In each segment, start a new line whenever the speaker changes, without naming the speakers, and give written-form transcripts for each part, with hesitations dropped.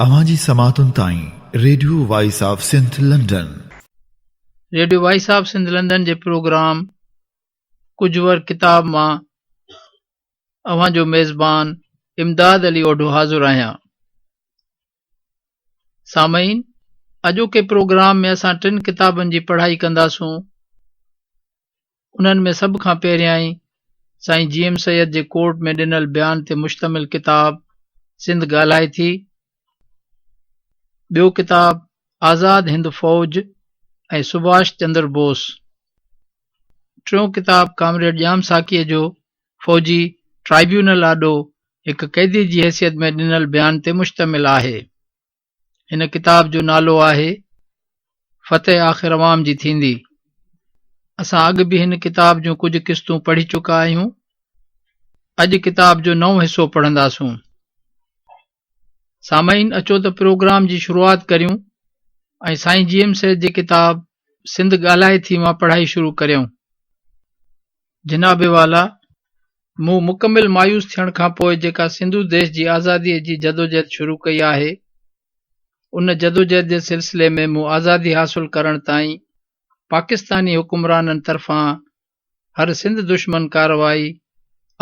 اوهان جي سماعتن تائين radio voice of Sindh London.
Radio voice of Sindh London جي پروگرام ڪجهه ور ڪتاب مان اوهان جو ميزبان امداد علي اوڍو حاضر آهيان. سامعين اڄوڪي پروگرام ۾ اسان ٽن ڪتابن جي پڙهائي ڪنداسون. انهن ۾ سڀ کان پهريائين سائين جي ايم سيد جي ڪورٽ ۾ ڏنل بيان تي مشتمل ڪتاب سنڌ ڳالهائي ٿي، ٻيو ڪتاب آزاد هند فوج ۽ سڀاش چندر بوس، ٽيون ڪتاب ڪامريڊ ڄام ساقيء جو فوجي ٽرائيبيونل آڏو هڪ قيدي جي حيثيت ۾ ڏنل بيان تي مشتمل آهي. هن ڪتاب جو نالو آهي فتح آخر عوام جي ٿيندي. اسان اڳ به هن ڪتاب جون ڪجهه قسطون پڙهي چڪا آهيون. اڄ ڪتاب جو نئون حصو پڙهنداسون. سامعين اچو ته پروگرام جي شروعات ڪريون ۽ سائين جي ايم سيد جي ڪتاب سنڌ ڳالهائي ٿي مان پڙهائي شروع ڪريون. جناب والا! مون مڪمل مايوس ٿيڻ کان پوء جيڪا سنڌو ديش جي آزاديء جي جدوجهد شروع ڪئي آهي، ان جدوجهد جي سلسلي ۾ مون آزادي حاصل ڪرڻ تائين پاڪستاني حڪمرانن طرفان هر سنڌ دشمن ڪارروائي،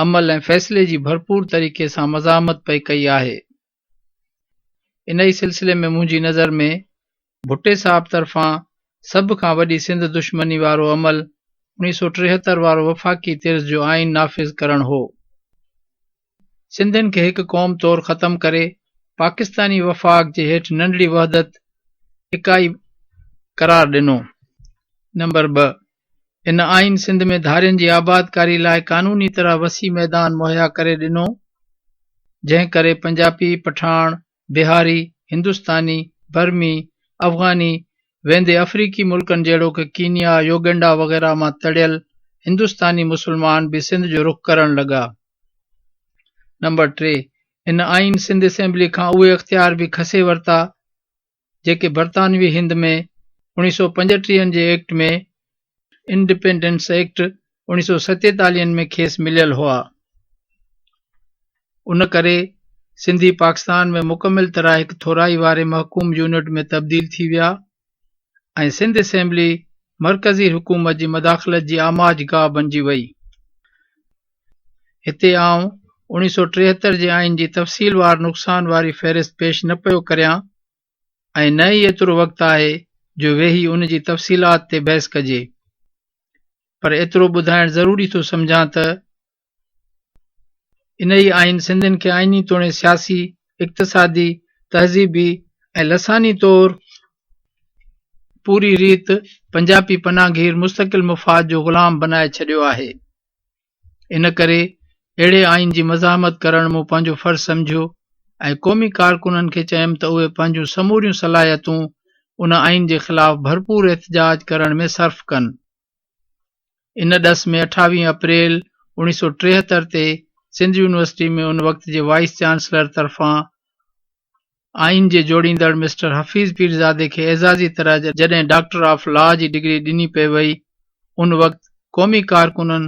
عمل ۽ فيصلي جي ڀرپور طريقي سان مزاحمت پئي ڪئي آهي. انهيء سلسلي ۾ منهنجي نظر ۾ ڀٽي صاحب طرفان سڀ کان وڏي سنڌ دشمني وارو عمل 1973 وارو وفاقي طرز جو آئين نافذ ڪرڻ هو. سنڌين کي هڪ قوم طور ختم ڪري پاڪستاني وفاق جي هيٺ ننڍڙي وحدت اڪائي قرار ڏنو. نمبر ٻه، ان آئين سنڌ ۾ ڌارين جي آبادڪاري لاء قانوني طرح وسيع ميدان مهيا ڪري ڏنو، جنهن ڪري پنجاپي، پٺاڻ، بهاري، هندستاني، برمي، افغاني ويندي افريقي ملڪن جهڙوڪ ڪينيا، يوگنڊا وغيره مان تڙيل هندستاني مسلمان به سنڌ جو رخ ڪرڻ لڳا. نمبر ٽي، ان آئين سنڌ اسيمبلي کان اهي اختيار به کسي ورتا، جيڪي برطانوي هند ۾ اوڻيهه سؤ پنجٽيهن جي ايڪٽ ۾ انڊپينڊنس ايڪٽ اوڻيهه سؤ ستيتاليهن ۾ کيس مليل هئا. ان ڪري سنڌي پاڪستان ۾ مڪمل طرح هڪ ٿورائي واري محڪوم يونٽ ۾ تبديل ٿي ويا ۽ سنڌ اسيمبلي مرڪزي حڪومت جي مداخلت جي آماجگاهه بنجي وئي. هتي آئون 1973 جي آئين جي تفصيلوار نقصان واري فهرست پيش نه پيو ڪريان ۽ نه ئي ايترو وقت آهي جو ويهي ان جي تفصيلات تي بحث ڪجي پر ايترو ٻڌائڻ ضروري ٿو سمجهان ته انهيء آئين سنڌين کي آئيني توڻي سياسي، اقتصادي، تهذيبي ۽ لساني طور پوري ريت پنجاپي پناهگير مستقل مفاد جو غلام بنائي ڇڏيو آهي. ان ڪري اهڙي آئين جي مزاحمت ڪرڻ مون پنهنجو فرض سمجهيو ۽ قومي ڪارڪنن کي چيم ته اهي پنهنجون سموريون صلاحيتون ان آئين جي خلاف ڀرپور احتجاج ڪرڻ ۾ صرف ڪن. ان ڏس ۾ اٺاويهه اپريل 1973 تي سنڌ يونيورسٽي ۾ ان وقت جي وائيس چانسلر طرفان آئين جي جوڙيندڙ مسٽر حفيظ پيرزادي کي اعزازي طرح جڏهن ڊاڪٽر آف لا جي ڊگري ڏني پئي وئي، ان وقت قومي ڪارڪنن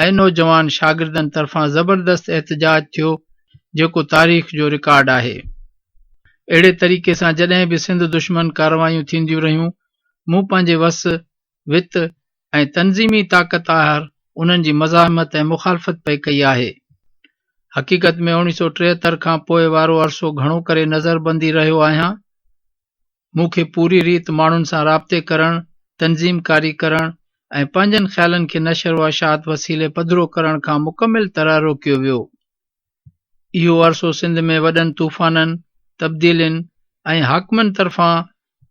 ۽ نوجوان شاگردن طرفان زبردست احتجاج ٿيو، جيڪو تاريخ جو رڪارڊ آهي. اهڙي طريقي سان جڏهن به سنڌ دشمن ڪارروايون ٿينديون رهيون، مون پنهنجي وس، وت ۽ تنظيمي طاقت آهر انهن جي مزاحمت ۽ مخالفت پئي ڪئي آهي. حقيقت ۾ 1973 کان پوء وارو عرصو گهڻو ڪري نظربندي رهيو آهيان. مون کي پوري ريت ماڻهن سان رابطي ڪرڻ، تنظيم ڪاري ڪرڻ ۽ پنهنجن خيالن کي نشر و اشاعت وسيلي پڌرو ڪرڻ کان مڪمل طرح روڪيو ويو. اهو عرصو سنڌ ۾ وڏن طوفانن، تبديلين ۽ حاڪمن طرفان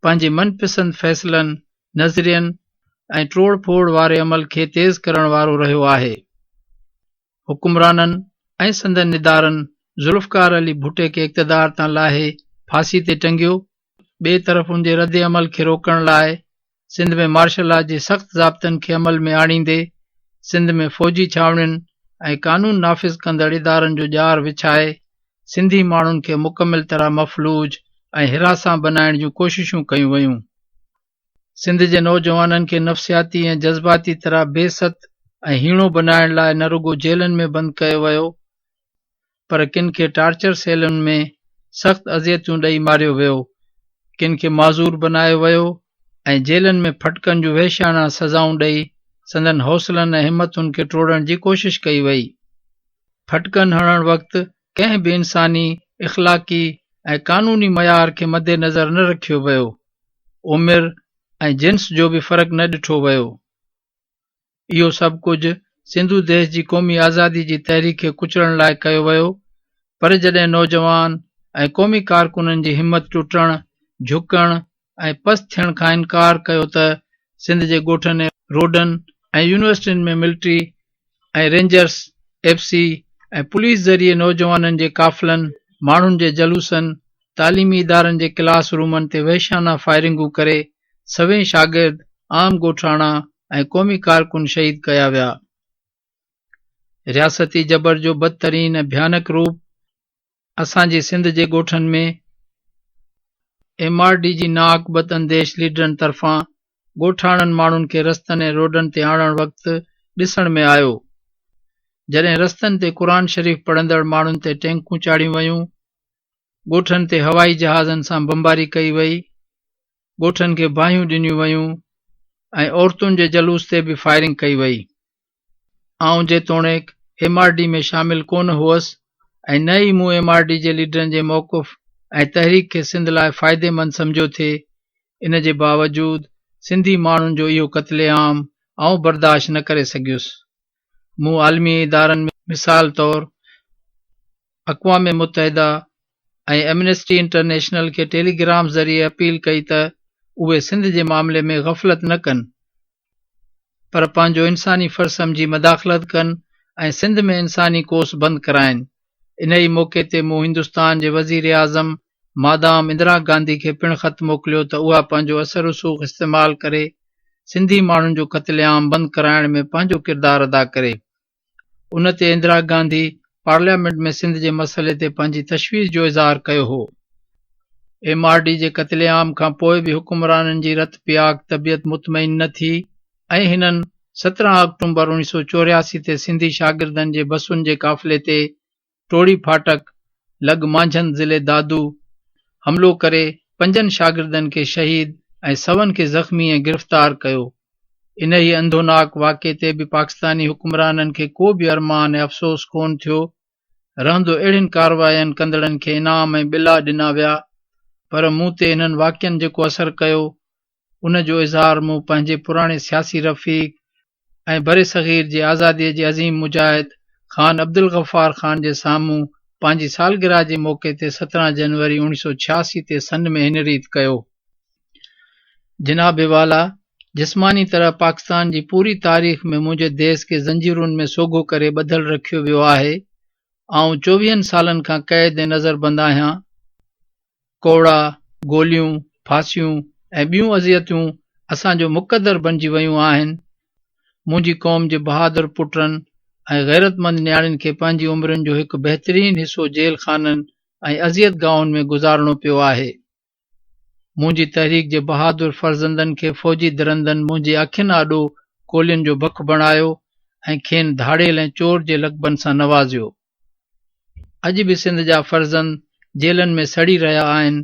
پنهنجي من پسند فيصلن، نظرين ۽ ٽوڙ ڦوڙ واري عمل کي تيز ڪرڻ وارو رهيو آهي. حڪمرانن ۽ سندن ادارن ذوالفقار علي ڀٽي کي اقتدار تان لاهي ڦاسي تي ٽنگيو، ٻئي طرف ان جي ردعمل کي روڪڻ لاء سنڌ ۾ مارشل لا جي سخت ضابطن کي عمل ۾ آڻيندي سنڌ ۾ فوجي ڇانوڻين ۽ قانون نافذ ڪندڙ ادارن جو ڄار وڇائي سنڌي ماڻهن کي مڪمل طرح مفلوج ۽ هراسان بنائڻ جون ڪوششون ڪيون ويون. سنڌ جي نوجوانن کي نفسياتي ۽ جذباتي طرح بي ست ۽ هيڻو بنائڻ لاء نه رڳو جيلن ۾ بند ڪيو ويو پر ڪن کي ٽارچر سيلن ۾ سخت اذيتون ڏئي ماريو ويو، ڪن کي معذور بنايو ويو ۽ جيلن ۾ ڦٽڪن جون وحشياڻا سزائون ڏئي سندن حوصلن ۽ همتن کي ٽوڙڻ جي ڪوشش ڪئي وئي. ڦٽڪن هڻڻ وقت ڪنهن به انساني، اخلاقي ۽ قانوني معيار کي مدنظر نه رکيو ويو. عمر ۽ جنس جو به فرق نه ڏٺو ويو. اهو سڀ ڪجهه سنڌو ديش جي قومي آزادي جي تحريڪ کي ڪچلڻ لاء ڪيو ويو پر جڏهن نوجوان ۽ قومي ڪارڪنن جي همت ٽٽڻ، جهڪڻ ۽ پست ٿيڻ کان انڪار ڪيو ته سنڌ جي ڳوٺن ۽ روڊن ۽ يونيورسٽين ۾ military ۽ rangers, F C ۽ police ذريعي نوجوانن جي قافلن، ماڻهن جي جلوسن، تعليمي ادارن جي ڪلاس رومن تي وحشيانه فائرنگون ڪري سوين شاگرد، عام ڳوٺاڻا ۽ قومي ڪارڪن شهيد ڪيا ويا. رياستي جبر جو بدترين ۽ ڀيانڪ روپ اسان جي سنڌ جي ڳوٺن ۾ ايم آر ڊي جي ناعاقبت انديش ليڊرن طرفان ڳوٺاڻن ماڻهن کي رستن ۽ روڊن تي آڻڻ وقت ڏسڻ ۾ آيو. جڏهن رستن تي قرآن شريف پڙهندڙ ماڻهن تي ٽينڪون چاڙهيون ويون، ڳوٺن تي هوائي جهازن سان بمباري ڪئي وئي، ڳوٺن کي باهيون ڏنيون ويون ۽ عورتن جي جلوس تي به فائرنگ ڪئي وئي. آئون جيتوڻيڪ ايم آر ڊي ۾ شامل ڪونه هئس ۽ نه ئي مون ايم آر ڊي جي ليڊرن جي موقف ۽ تحريڪ کي سنڌ لاء فائديمند سمجهيو ٿي، ان جي باوجود سنڌي ماڻهن جو اهو قتل عام آئون برداشت نه ڪري سگهيس. مون عالمي ادارن مثال طور اقوام متحده ۽ ايمنسٽي انٽرنيشنل کي ٽيليگرام ذريعي اپيل ڪئي ته اهي سنڌ جي معاملي ۾ غفلت نه ڪن پر پنهنجو انساني فرض سمجهي مداخلت ڪن ۽ سنڌ ۾ انساني ڪوس بند ڪرائين. انهيء موقعي تي مون هندستان جي وزيراعظم مادام اندرا گانڌي کي پڻ خط موڪليو ته اها پنهنجو اثر رسوخ استعمال ڪري سنڌي ماڻهن جو قتل عام بند ڪرائڻ ۾ پنهنجو ڪردار ادا ڪري. ان تي اندرا گانڌي پارليامينٽ ۾ سنڌ جي مسئلي تي پنهنجي تشويش جو اظهار ڪيو هو. ايم آر ڊي جي قتل عام کان پوء به حڪمرانن جي رت پياڪ طبيعت مطمئن نه ٿي ۽ هنن 17 آڪٽومبر 1984 تي سنڌي شاگردن جي بسن جي قافلي تي ٽوڙي ڦاٽڪ لڳ مانجهند ضلعي دادو حملو ڪري پنجن شاگردن کي شهيد ۽ سون کي زخمي ۽ گرفتار ڪيو. انهيء انڌوناڪ واقعي تي به پاڪستاني حڪمرانن کي ڪو به ارمان ۽ افسوس ڪونه ٿيو. رهندو اهڙين ڪاررواين ڪندڙن کي انعام ۽ ٻلا ڏنا ويا پر مون تي انهن واقعن جيڪو اثر ڪيو ان جو اظهار مون پنهنجي پراڻي سياسي رفيق ۽ برصغير جي آزاديء جي عظيم مجاهد خان عبدالغفار خان جي سامهون پنهنجي سالگرهه جي موقعي تي 17 جنوري 1986 تي سن ۾ هن ريت ڪيو. جناب والا، جسماني طرح پاڪستان جي پوري تاريخ ۾ منهنجي ديس کي زنجيرن ۾ سوگهو ڪري ٻڌل رکيو ويو آهي. آئون چوويهن سالن کان قيد ۽ نظربند آهيان. ڪوڙا، گوليون، ڦاسيون ۽ ٻيون اذيتون اسان جو مقدر بڻجي ويون آهن. منهنجي قوم جي بهادر پٽن ۽ غيرتمند نياڻين کي پنهنجي عمرين جو هڪ بهترين حصو جيل خانن ۽ اذيت گاهن ۾ گذارڻو پيو آهي. منهنجي تحريڪ جي بهادر فرزندن کي فوجي درندن منهنجي اکين آڏو ڪولين جو بک بڻايو ۽ کين ڌاڙيل ۽ چور جي لقبن سان نوازيو. اڄ به سنڌ جا فرزند جيلن ۾ سڙي رهيا آهن،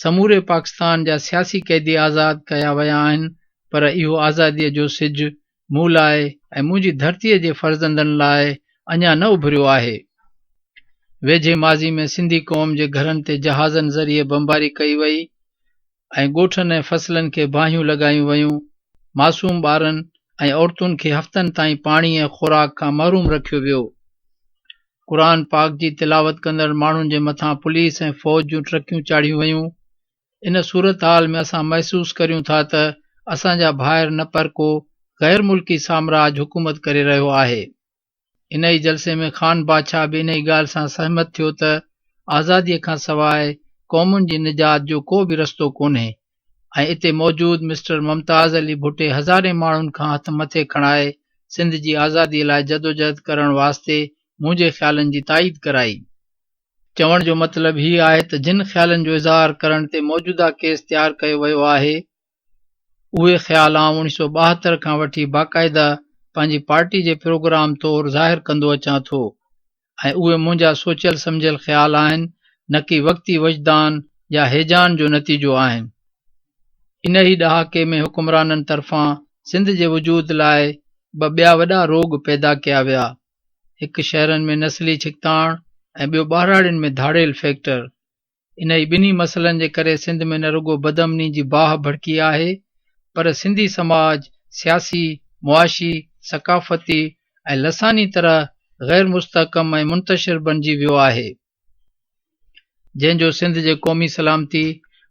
سموري پاڪستان جا سياسي قيدي آزاد ڪيا ويا آهن پر اهو آزاديء جو سج مون لاء ۽ منهنجي ڌرتيء جي فرزندن لاء اڃا نه اڀريو آهي. ويجهي ماضي ۾ سنڌي قوم جي گهرن تي جهازن ذريعي بمباري ڪئي وئي ۽ ڳوٺن ۽ فصلن کي باهيون لڳايون ويون، معصوم ٻارن ۽ عورتن کي هفتن تائين پاڻي ۽ خوراڪ کان محروم رکيو ويو. قرآن پاڪ جي تلاوت ڪندڙ ماڻهن جي مٿان پوليس ۽ فوج جون ٽرڪيون چاڙهيون ويون. ان صورتحال ۾ اسان محسوس ڪريون ٿا ته اسان جا ڀائر نه پر ڪو غير ملڪي سامراج حڪومت ڪري رهيو آهي. انهيء جلسي ۾ خان بادشاهه به انهيء ڳالهه سان سهمت ٿيو ته آزاديء کان سواء قومن جي نجات جو ڪو به رستو ڪونهي ۽ اتي موجود مسٽر ممتاز علي ڀٽي هزارين ماڻهن کان هٿ مٿي کڻائي سنڌ جي آزاديء لاء جدوجهد ڪرڻ واسطي منهنجي خيالن جي تائيد ڪرائي. چوڻ جو مطلب هي آهي ته جن خيالن جو اظهار ڪرڻ تي موجوده ڪيس تيار ڪيو ويو آهي، اهي خيال آئون 1972 کان وٺي باقاعده پنهنجي پارٽي جي پروگرام طور ظاهر ڪندو اچان ٿو ۽ اهي منهنجا سوچيل سمجهيل خيال آهن نه ڪي وقتي وجدان يا هيجان جو نتيجو آهن. انهي ڏهاڪي ۾ حڪمرانن طرفان سنڌ جي وجود لاء ٻه ٻيا وڏا روڳ پيدا ڪيا ويا، هڪ شهرن ۾ نسلي ڇڪتاڻ ۽ ٻيو ٻهراڙين ۾ ڌاڙيل فيڪٽر. انهي ٻنهي مسئلن جي ڪري سنڌ ۾ نه رڳو بدامني جي باهه ڀڙڪي آهي پر سنڌي سماج سياسي، معاشي، ثقافتي ۽ لساني طرح غير مستحڪم ۽ منتشر بڻجي ويو آهي. جنهن جو سنڌ جي قومي سلامتي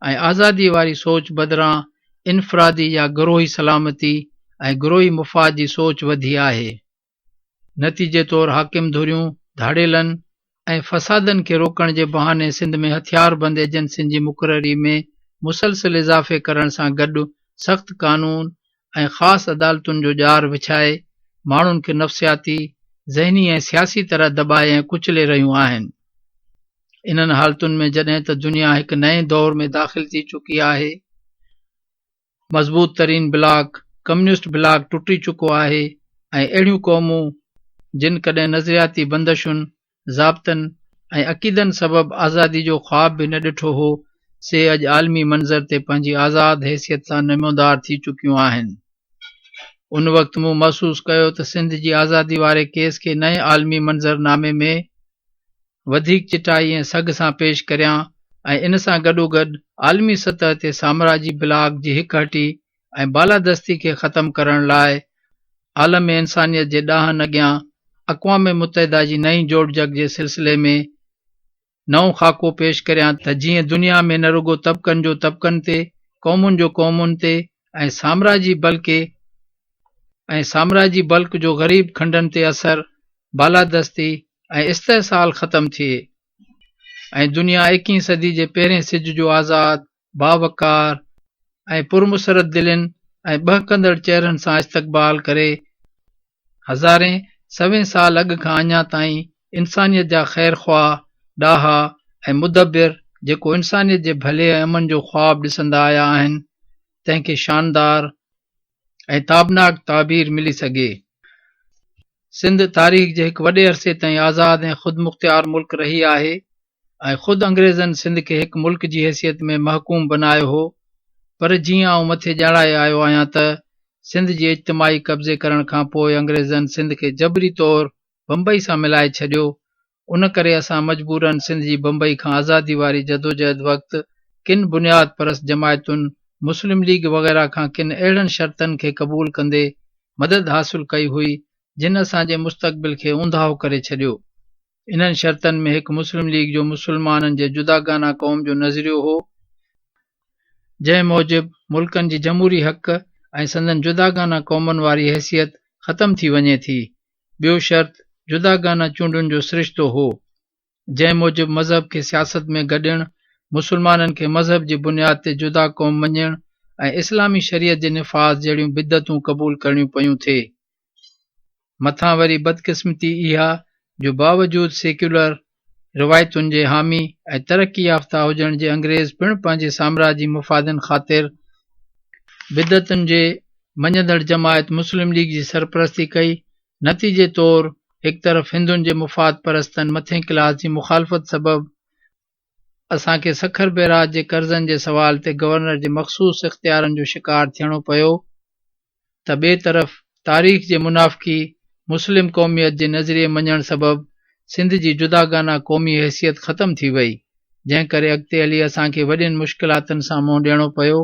۽ آزادي واري سوچ بدران انفرادي يا گروهي سلامتي ۽ گروهي مفاد جي سوچ وڌي آهي. نتيجي طور حاڪم ڌريون ڌاڙيلن ۽ فسادن کي روڪڻ جي بهاني سنڌ ۾ هٿياربند ايجنسين جي مقرري ۾ مسلسل اضافي ڪرڻ سان گڏ سخت قانون ۽ خاص عدالتن جو ڄار وڇائي ماڻهن کي نفسياتي، ذهني ۽ سياسي طرح دٻائي ۽ ڪچلي رهيون آهن. انهن حالتن ۾ جڏهن ته دنيا هڪ نئين دور ۾ داخل ٿي چڪي آهي، مضبوط ترين بلاڪ، ڪميونسٽ بلاڪ ٽٽي چڪو آهي ۽ اهڙيون قومون جن ڪڏهن نظرياتي بندشن ضابطن ۽ عقيدن سبب آزادي جو خواب به نه ڏٺو هو، سي اڄ عالمي منظر تي پنهنجي آزاد حيثيت سان نمودار ٿي چڪيون آهن. ان وقت مون محسوس ڪيو ته سنڌ جي آزادي واري ڪيس کي نئين عالمي منظر نامي ۾ وڌيڪ چٽائي ۽ سگهه سان پيش ڪريان ۽ ان سان گڏوگڏ عالمي سطح تي سامراجي بلاڪ جي هڪ هٽي ۽ بالادستي کي ختم ڪرڻ لاء عالم انسانيت جي ڏاهن اڳيان اقوام متحده جي نئين جوڙجڪ جي سلسلي ۾ نئون خاڪو پيش ڪريان ته جيئن دنيا ۾ نه رڳو طبقن جو طبقن تي، قومن جو قومن تي ۽ سامراجي بلڪه ۽ سامراجي بلڪ جو غريب کنڊن تي اثر، بالادستي ۽ استحصال ختم ٿئي ۽ دنيا ايڪيهين صدي جي پهرين سج جو آزاد، باوقار ۽ پرمسرت دلين ۽ ٻهڪندڙ چهرن سان استقبال ڪري هزارين سوين سال اڳ کان اڃا تائين انسانيت جا خير خواهه، ڏاها ۽ مدبر جيڪو انسانيت جي ڀلي ۽ امن جو خواب ڏسندا آيا آهن، تنهن کي شاندار ۽ تابناڪ تعبير ملي سگهي. سنڌ تاريخ جي هڪ وڏي عرصي تائين آزاد ۽ خودمختيار ملڪ رهي آهي. ۽ خود انگريزن سنڌ کي هڪ ملڪ جي حيثيت ۾ محڪوم بنايو هو پر جيئن آئون مٿي ڄاڻائي آيو آهيان ته سنڌ جي اجتماعي قبضي ڪرڻ کان پوء انگريزن سنڌ کي جبري طور بمبئي سان ملائي ڇڏيو ان ڪري اسان مجبورن سنڌ جي بمبئي کان آزادي واري جدوجهد وقت ڪن بنياد پرست جماعتن مسلم ليگ وغيره کان ڪن اهڙن شرطن کي قبول ڪندي مدد حاصل ڪئي هئي جن اسان جي مستقبل کي اونداهو ڪري ڇڏيو. انهن شرطن ۾ هڪ مسلم ليگ جو مسلمانن جي جداگانه قوم جو نظريو هو، جنهن موجب ملڪن جي جمهوري حق ۽ سندن جداگانه قومن واري حيثيت ختم ٿي وڃي ٿي. ٻيو شرط جداگانه چونڊن جو سرشتو هو، جنهن موجب مذهب کي سياست ۾ گڏڻ، مسلمانن کي مذهب جي بنياد تي جدا قوم مڃڻ ۽ اسلامي شريعت جي نفاذ جهڙيون بدعتون قبول ڪرڻيون پيون ٿي. مٿان وري بدقسمتي اها جو باوجود سيڪيولر روايتن جي حامي ۽ ترقي يافته هجڻ جي انگريز پڻ پنهنجي سامراجي مفادن خاطر بدعتن جي مڃندڙ جماعت مسلم ليگ جي سرپرستي ڪئي نتيجي طور هڪ طرف هندن جي مفاد پرستن مٿين ڪلاس جي مخالفت سبب اسان کي سکر بئراج جي قرضن جي سوال تي گورنر جي مخصوص اختيارن جو شڪار ٿيڻو پيو ته ٻئي طرف تاريخ جي منافقي مسلم قوميت جي نظريي مڃڻ سبب سنڌ جي جداگانه قومي حيثيت ختم ٿي وئي جنهن ڪري اڳتي هلي اسان کي وڏين مشڪلاتن سان منهن ڏيڻو پيو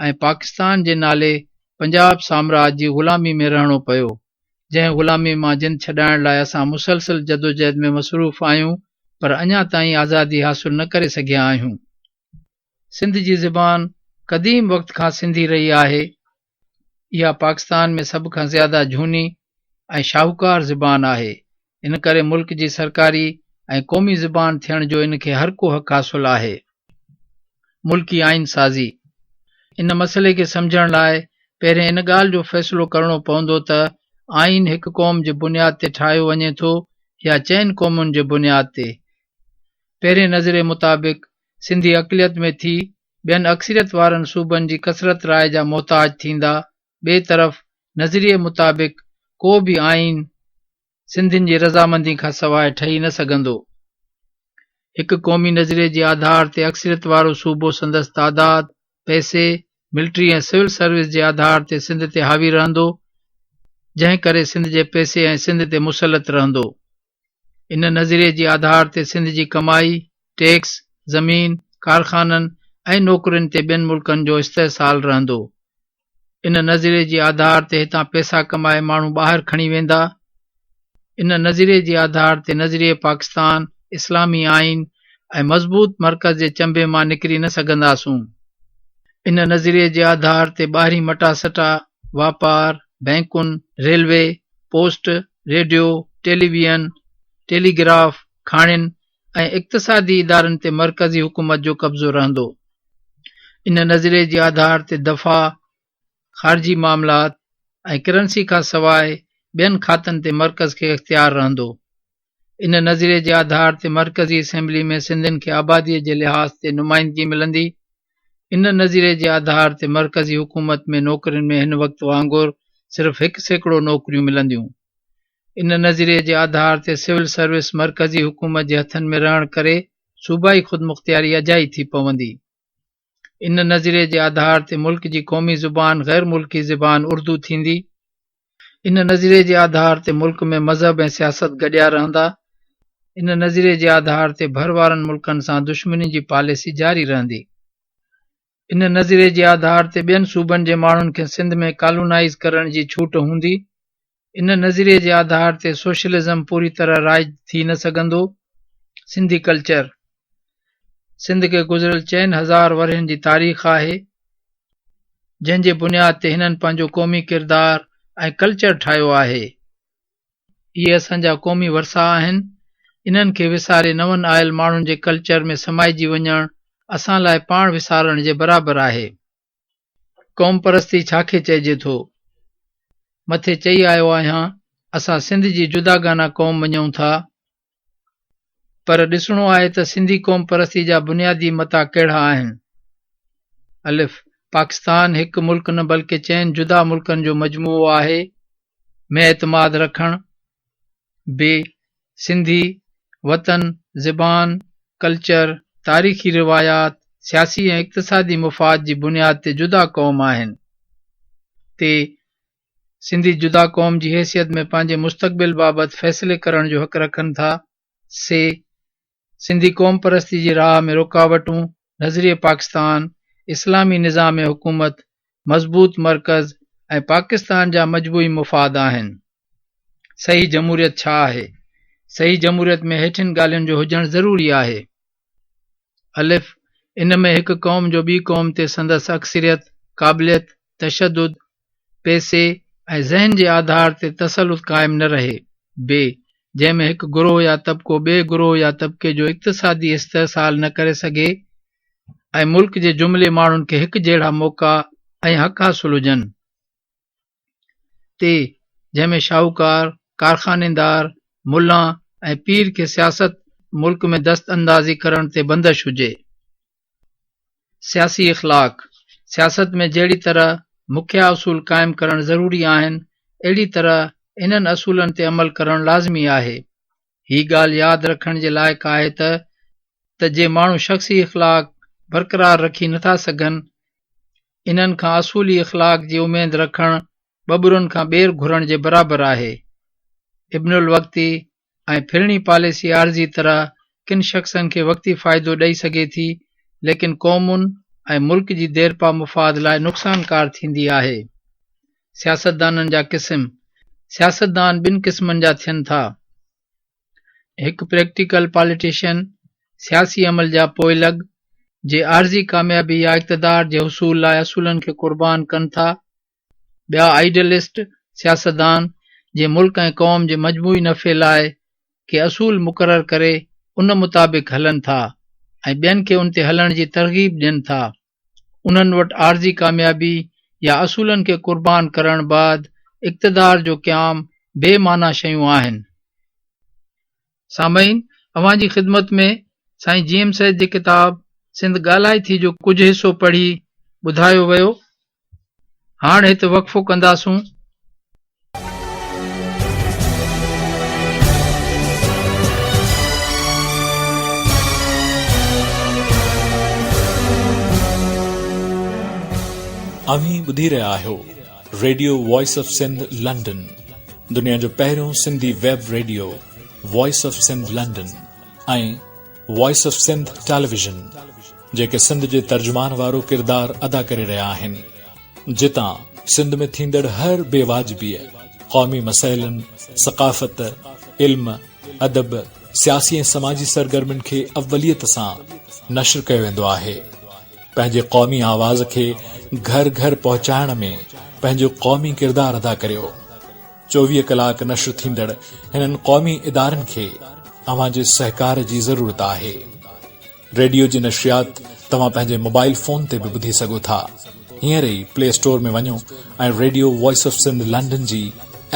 ۽ پاڪستان جي نالي پنجاب سامراج جي غلامي ۾ رهڻو پيو جنهن غلامي مان جند ڇڏائڻ لاء اسان مسلسل جدوجهد ۾ مصروف آهيون پر اڃا تائين آزادي حاصل نه ڪري سگهيا آهيون. سنڌ جي زبان قديم وقت کان سنڌي رهي آهي. اها پاڪستان ۾ سڀ کان زياده جهوني ۽ شاهوڪار زبان آهي. ان ڪري ملڪ جي سرڪاري ۽ قومي زبان ٿيڻ جو ان کي هر ڪو حق حاصل آهي. ملڪي آئين سازي ان مسئلي کي سمجهڻ لاء پهرين ان ڳالهه جو فيصلو ڪرڻو پوندو ته آئين هڪ قوم جي بنياد تي ٺاهيو وڃي ٿو يا چئن قومن جي بنياد تي. پهرين نظريي مطابق سنڌي اقليت ۾ ٿي ٻين اڪثريت وارن صوبن جي ڪثرت راء جا محتاج ٿيندا، ٻئي طرف نظريي مطابق ڪو به آئين سنڌين جي رضامندي کان سواء ٺهي نه سگهندو. هڪ قومي نظريي جي آڌار تي اڪثريت وارو صوبو سندس تعداد، پئسي، ملٽري ۽ سول سروس جي آڌار تي سنڌ تي حاوي رهندو، جنهن ڪري سنڌ جي پئسي ۽ سنڌ تي مسلط رهندو. ان نظريي جي آڌار تي سنڌ جي ڪمائي، ٽيڪس، زمين، ڪارخانن ۽ نوڪرين تي ٻين ملڪن جو استحصال رهندو. ان نظريي جي آڌار تي هتان پئسا ڪمائي ماڻهو ٻاهر کڻي ويندا. ان نظريي جي آڌار تي نظريي پاڪستان، اسلامي آئين ۽ مضبوط مرڪز جي چنبي مان نڪري نه سگهنداسون. ان نظريي جي آڌار تي ٻاهرين مٽاسٽا، واپار، بئنڪن، railway, post, radio, television, telegraph, کاڻين ۽ اقتصادي ادارن تي مرڪزي حڪومت جو قبضو رهندو. ان نظريي جي آڌار تي دفاع، خارجي معاملات ۽ ڪرنسي کان سواء ٻين کاتن تي مرڪز کي اختيار رهندو. ان نظريي جي آڌار تي مرڪزي اسيمبلي ۾ سنڌين کي آبادي جي لحاظ تي نمائندگي ملندي. ان نظريي جي آڌار تي مرڪزي حڪومت ۾ نوڪرين ۾ هن وقت وانگر صرف 1% نوڪريون ملنديون. ان نظريي جي آڌار تي سول سروس مرڪزي حڪومت جي هٿن ۾ رهڻ ڪري صوبائي خودمختياري اجائي ٿي پوندي. ان نظريي جي آڌار تي ملڪ جي قومي زبان غير ملڪي زبان اردو ٿيندي. ان نظريي جي آڌار تي ملڪ ۾ مذهب ۽ سياست گڏيا رهندا. ان نظريي جي آڌار تي ڀر وارن ملڪن سان دشمني جي پاليسي جاري رهندي. ان نظريي جي آڌار تي ٻين صوبن جي ماڻهن کي سنڌ ۾ ڪالونائيز ڪرڻ جي ڇوٽ هوندي. ان نظريي جي آڌار تي سوشلزم پوري طرح رائج ٿي نه سگهندو. سنڌي ڪلچر، سنڌ کي گذريل 4000 ورهين جي تاريخ آهي، جنهن جي بنياد تي هنن پنهنجو قومي ڪردار ۽ ڪلچر ٺاهيو آهي. اهي اسان جا قومي ورثا آهن. انهن کي وساري نون آيل ماڻهن جي ڪلچر ۾ سمائجي وڃڻ اسان لاء پاڻ وسارڻ جي برابر آهي. قومپرستي ڇا کي چئجي ٿو؟ مٿي چئي آيو آهيان، اسان سنڌ جي جداگانه قوم مڃون ٿا، پر ڏسڻو آهي ته سنڌي قومپرستي جا بنيادي متا ڪهڙا آهن؟ الف، پاڪستان هڪ ملڪ نه بلڪه چئن جدا ملڪن جو مجموعو آهي، ۾ اعتماد رکڻ، ب، سنڌي، وطن، زبان، ڪلچر، تاريخي روايات، سياسي ۽ اقتصادي مفاد جي بنياد تي جدا قوم آهن. ت، سنڌي جدا قوم جي حيثيت ۾ پنهنجي مستقبل بابت فيصلي ڪرڻ جو حق رکن ٿا. س، سنڌي قومپرستي جي راهه ۾ رڪاوٽون، نظريه پاڪستان، اسلامي نظام حڪومت، مضبوط مرڪز ۽ پاڪستان جا مجموعي مفاد آهن. صحيح جمهوريت ڇا آهي؟ صحيح جمهوريت ۾ هيٺين ڳالهين جو هجڻ ضروري آهي. الف، ان ۾ هڪ قوم جو ٻي قوم تي سندس اڪثريت، قابليت، تشدد، پئسي ۽ ذهن جي آڌار تي تسلط قائم نه رهي. ب، جنهن ۾ هڪ گروهه يا طبقو ٻئي گروهه يا طبقي جو اقتصادي استحصال نه ڪري سگهي ۽ ملڪ جي جملي ماڻهن کي هڪجهڙا موقعا ۽ حق حاصل هجن. ت، جنهن ۾ شاهوڪار، ڪارخانيدار، ملان ۽ پير کي سياست ملڪ ۾ دست اندازي ڪرڻ تي بندش هجي. سياسي اخلاق، سياست ۾ جهڙي طرح مکيه اصول قائم ڪرڻ ضروري آهن، اهڙي طرح انهن اصولن تي عمل ڪرڻ لازمي آهي. هي ڳالهه ياد رکڻ جي لائق آهي ته ته جي ماڻهو شخصي اخلاق برقرار رکي نٿا سگهن، انهن کان اصولي اخلاق جي اميد رکڻ ٻٻرن کان ٻير گهرڻ جي برابر آهي. ابن الوقتي ۽ ڦرڻي پاليسي عارضي طرح ڪن شخصن کي وقتي فائدو ڏئي سگهي ٿي، ليڪن قومن ۽ ملڪ جي ديرپا مفاد لاء نقصانڪار ٿيندي آهي. سياستدانن جا قسم، سياستدان ٻن قسمن جا ٿين ٿا. هڪ پريڪٽيڪل پاليٽيشن، سياسي عمل جا پوئلڳ، جي عارضي ڪاميابي يا اقتدار جي حصول لاء اصولن کي قربان ڪن ٿا. ٻيا آئيڊيلسٽ سياستدان، جي ملڪ ۽ قوم جي مجموعي نفعي لاء ڪي اصول مقرر ڪري ان مطابق هلن ٿا ۽ ٻين کي ان تي هلڻ جي ترغيب ڏين ٿا. انهن وٽ عارضي ڪاميابي يا اصولن کي قربان ڪرڻ بعد اقتدار جو قيام بي معنيٰ شيون آهن. سامعين! اوهان جي خدمت ۾ سائين جي ايم سيد جي ڪتاب سنڌ ڳالهائي ٿي جو ڪجهه حصو پڙهي ٻڌايو ويو. هاڻ هت وقفو ڪنداسون.
اوهين ٻڌي رهيا آهيو radio voice of Sindh London دنيا جو پهريون Sindhi web radio voice of Sindh London ۽ voice of Sindh television جيڪي سنڌ جي ترجمان وارو ڪردار ادا ڪري رهيا آهن جتان سنڌ ۾ ٿيندڙ هر بي واجبيء، قومي مسئلن، ثقافت، علم، ادب، سياسي ۽ سماجي سرگرمين کي اوليت سان نشر ڪيو ويندو آهي. پنهنجي قومي آواز کي گهر گهر پهچائڻ ۾ پنهنجو قومي ڪردار ادا ڪريو. 24 ڪلاڪ نشر ٿيندڙ هنن قومي ادارن کي اوهان جي سهڪار جي ضرورت آهي. ريڊيو جي نشريات توهان پنهنجي موبائل فون تي به ٻڌي سگهو ٿا. هينئر ئي پلي اسٽور ۾ وڃو ۽ radio voice of Sindh London جي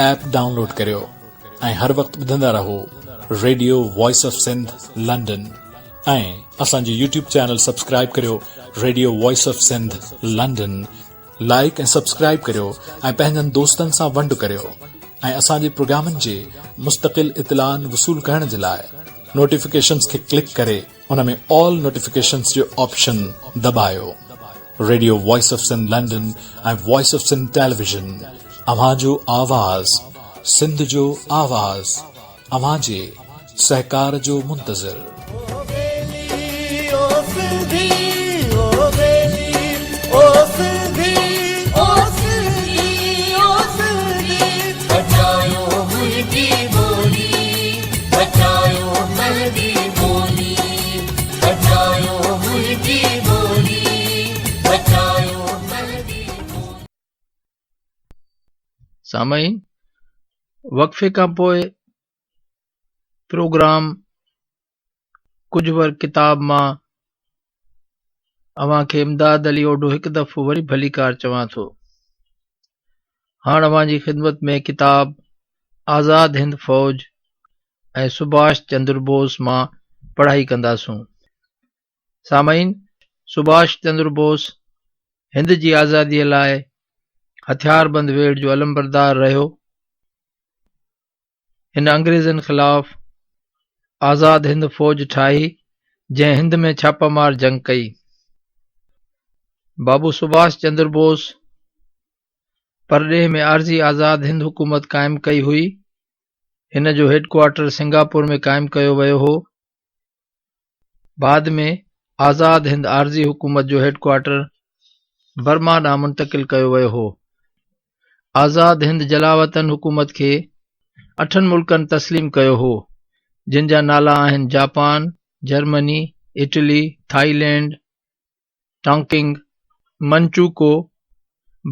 ايپ ڊائونلوڊ ڪريو ۽ هر وقت ٻڌندا رهو radio voice of Sindh London ۽ اسان جي يوٽيوب چينل سبسڪرائيب ڪريو radio voice of Sindh London like ۽ subscribe ڪريو ۽ پنهنجن دوستن سان ونڊ ڪريو ۽ اسان جي پروگرامن جي مستقل اطلاعن وصول ڪرڻ جي لاء نوٽيفڪيشنز کي ڪلڪ ڪري ان ۾ آل نوٽيفڪيشنز جو آپشن دٻايو. Radio voice of Sindh London ۽ voice of Sindh television اوهان جو آواز سنڌ جو آواز اوهان جي سهڪار جو منتظر.
سامعين وقفي کان پوء پروگرام ڪجهه ور ڪتاب مان اوهان کي امداد علي اوڍو هڪ دفعو وري ڀليڪار چوان ٿو. هاڻ اوهان جي خدمت ۾ ڪتاب آزاد هند فوج ۽ سڀاش چندر بوس مان پڙهائي ڪنداسون. سامعين سڀاش چندر بوس هند جي آزاديء لاء هٿياربند ويڙهه جو علمبردار رهيو. هن انگريزن خلاف آزاد هند فوج ٺاهي، جنهن هند ۾ ڇاپه مار جنگ ڪئي. بابو سڀاش چندر بوس پرڏيهه ۾ عارضي آزاد هند حڪومت قائم ڪئي هئي. هن جو هيڊ ڪوارٽر سنگاپور ۾ قائم ڪيو ويو هو. بعد ۾ آزاد هند عارضي حڪومت جو هيڊ ڪوارٽر برما ڏانهن منتقل ڪيو ويو هو. آزاد هند جلاوطن حڪومت کي اٺن ملڪن تسليم ڪيو هو، جن جا نالا آهن Japan, Germany, Italy, Thailand, Tonkin, Manchukuo,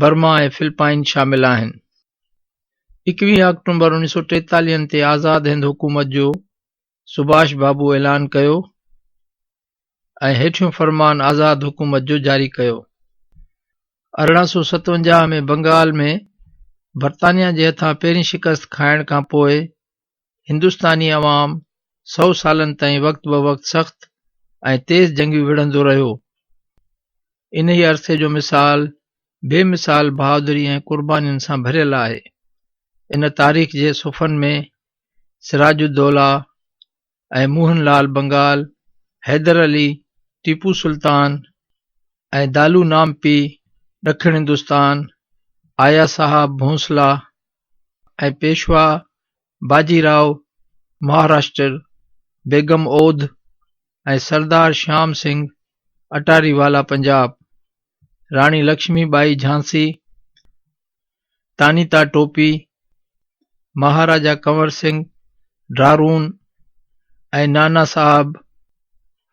Burma ۽ Philippines شامل آهن. 21 آڪٽومبر 1943 تي آزاد هند حڪومت جو سڀاش بابو اعلان ڪيو ۽ هيٺيون فرمان آزاد حڪومت جو جاري ڪيو. 1857 ۾ بنگال ۾ برطانيا جي هٿان پهرين شڪست کائڻ کان پوء هندستاني عوام سئو سالن تائين وقت بوقت سخت ۽ تيز جنگيون وڙهندو رهيو. انهيء عرصي جو مثال بي مثال بهادري ۽ قربانين سان ڀريل آهي. ان تاريخ جي صفحن ۾ سراج الدوله ۽ موهن لال بنگال، حيدر علي، ٽيپو سلطان ۽ دالو نامپي، ڏکڻ هندستان، آيا صاحب ڀونسلا ۽ پيشوا باجي رائو، مهاراشٽر، بيگم اوڌ ۽ سردار شيام سنگهه اٽاري والا پنجاب، راڻي لڪشمي ٻائي جهانسي، تانيتا ٽوپي، مهاراجا ڪنور سنگهه ڊارون ۽ نانا صاحب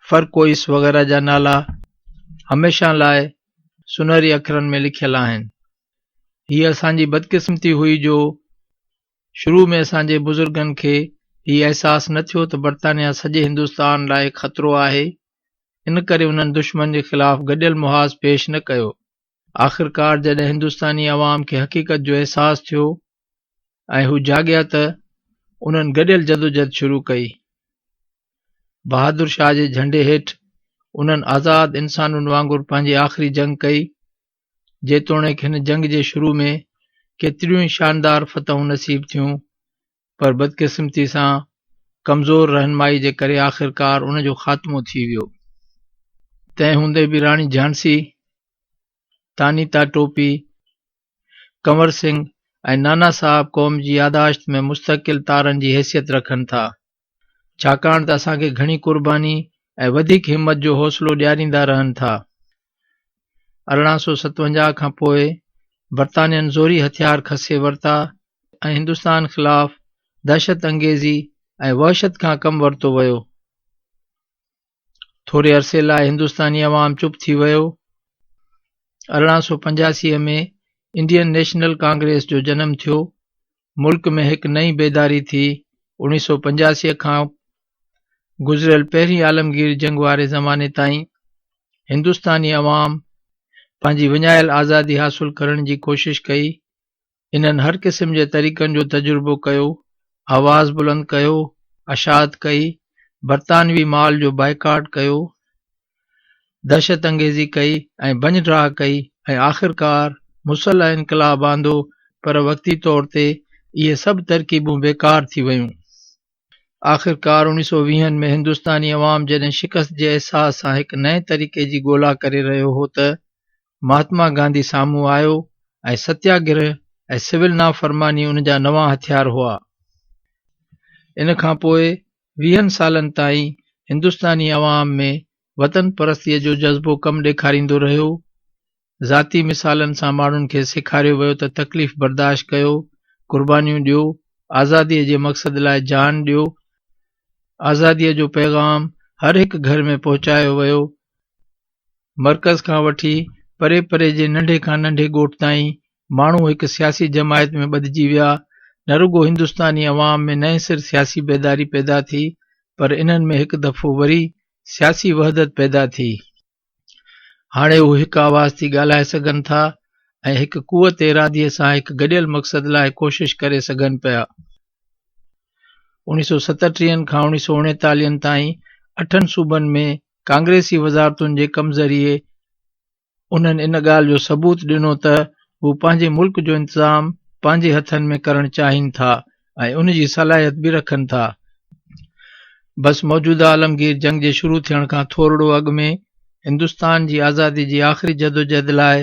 فرڪوئس وغيره جا نالا هميشه لاء سونهري اکرن ۾ لکيل آهن. هيء اسان جي بدقسمتي هئي جو شروع ۾ اسان جي بزرگن کي هي احساس نه ٿيو ته برطانيا سڄي هندستان لاء خطرو آهي، ان ڪري انهن دشمن جي خلاف گڏيل محاذ پيش نه ڪيو. آخرڪار جڏهن هندستاني عوام کي حقيقت جو احساس ٿيو ۽ هو جاڳيا ته انهن گڏيل جدوجهد شروع ڪئي. بهادر شاهه جي جهنڊي هيٺ انهن آزاد انسانن وانگر پنهنجي آخري جنگ ڪئي. جيتوڻيڪ هن جنگ جي شروع ۾ ڪيتريون ئي شاندار فتحون نصيب ٿيون پر بدقسمتي سان ڪمزور رهنمائي جي ڪري آخرڪار ان جو خاتمو ٿي ويو. تنهن هوندي به راڻي جهانسي، تانيتا ٽوپي، ڪنور سنگهه ۽ نانا صاحب قوم جي ياداشت ۾ مستقل تارن جي حيثيت رکن ٿا، ڇاڪاڻ ته اسان کي گهڻي قرباني ۽ وڌيڪ همت جو حوصلو ڏياريندا رهن ٿا. 1857 کان پوء برطانين زوري هٿيار کسي ورتا ۽ هندستان خلاف دهشت انگيزي ۽ وحشت کان ڪم ورتو ويو. ٿوري عرصي لاء هندستاني عوام چپ ٿي ويو. 1885 ۾ انڊين نيشنل ڪانگريس جو جنم ٿيو. ملڪ ۾ هڪ نئين بيداري ٿي. 1985 کان گذريل پهرين عالمگير جنگ واري زماني تائين هندستاني عوام پنهنجي وڃايل آزادي حاصل ڪرڻ جي ڪوشش ڪئي. انهن هر قسم جي طريقن جو تجربو ڪيو، آواز بلند ڪيو، اشاعت ڪئي، برطانوي مال جو بائيڪاٽ ڪيو، دهشت انگيزي ڪئي ۽ ڀڃ ڊاهه ڪئي ۽ آخرڪار مسلح انقلاب آندو پر وقتي طور تي اهي سڀ ترڪيبون بيڪار ٿي ويون. آخرڪار اوڻيهه سؤ ويهن ۾ هندستاني عوام جڏهن شڪست جي احساس سان هڪ نئين طريقي جي ڳولا ڪري رهيو هو ته مهاتما گانڌي سامهون آيو ۽ ستيا گرهه ۽ سول نافرماني ان جا نوان هٿيار هئا. ان کان پوء ويهن سالن تائين هندستاني عوام ۾ وطن پرستيء جو جذبو ڪم ڏيکاريندو رهيو. ذاتي مثالن سان ماڻهن کي سيکاريو ويو ته تڪليف برداشت ڪيو، قربانيون ڏيو، آزاديء جي مقصد لاء جان ڏيو. آزاديء جو پيغام هر هڪ گهر ۾ پهچايو ويو. مرڪز کان وٺي پري پري جي ننڍي کان ننڍي ڳوٺ تائين ماڻهو هڪ سياسي جماعت ۾ ٻڌجي ويا. نه رڳو هندستاني عوام ۾ نئين سر سياسي بيداري پيدا ٿي، پر انهن ۾ هڪ دفعو وري سياسي وحدت پيدا ٿي. هاڻي هو هڪ آواز ٿي ڳالهائي سگهن ٿا ۽ هڪ قوت اراديء سان هڪ گڏيل مقصد لاء ڪوشش ڪري سگهن پيا. اوڻيهه سؤ ستٽيهن کان اوڻيهه سؤ اڻيتاليهن تائين اٺن صوبن ۾ ڪانگريسي وزارتن جي ڪم ذريعي انهن ان ڳالهه جو ثبوت ڏنو ته هو پنهنجي ملڪ جو انتظام پنهنجي هٿن ۾ ڪرڻ چاهين ٿا ۽ ان جي صلاحيت به رکن ٿا. بس موجوده عالمگير جنگ جي شروع ٿيڻ کان ٿورڙو اڳ ۾ هندستان جي آزادي جي آخري جدوجهد لاء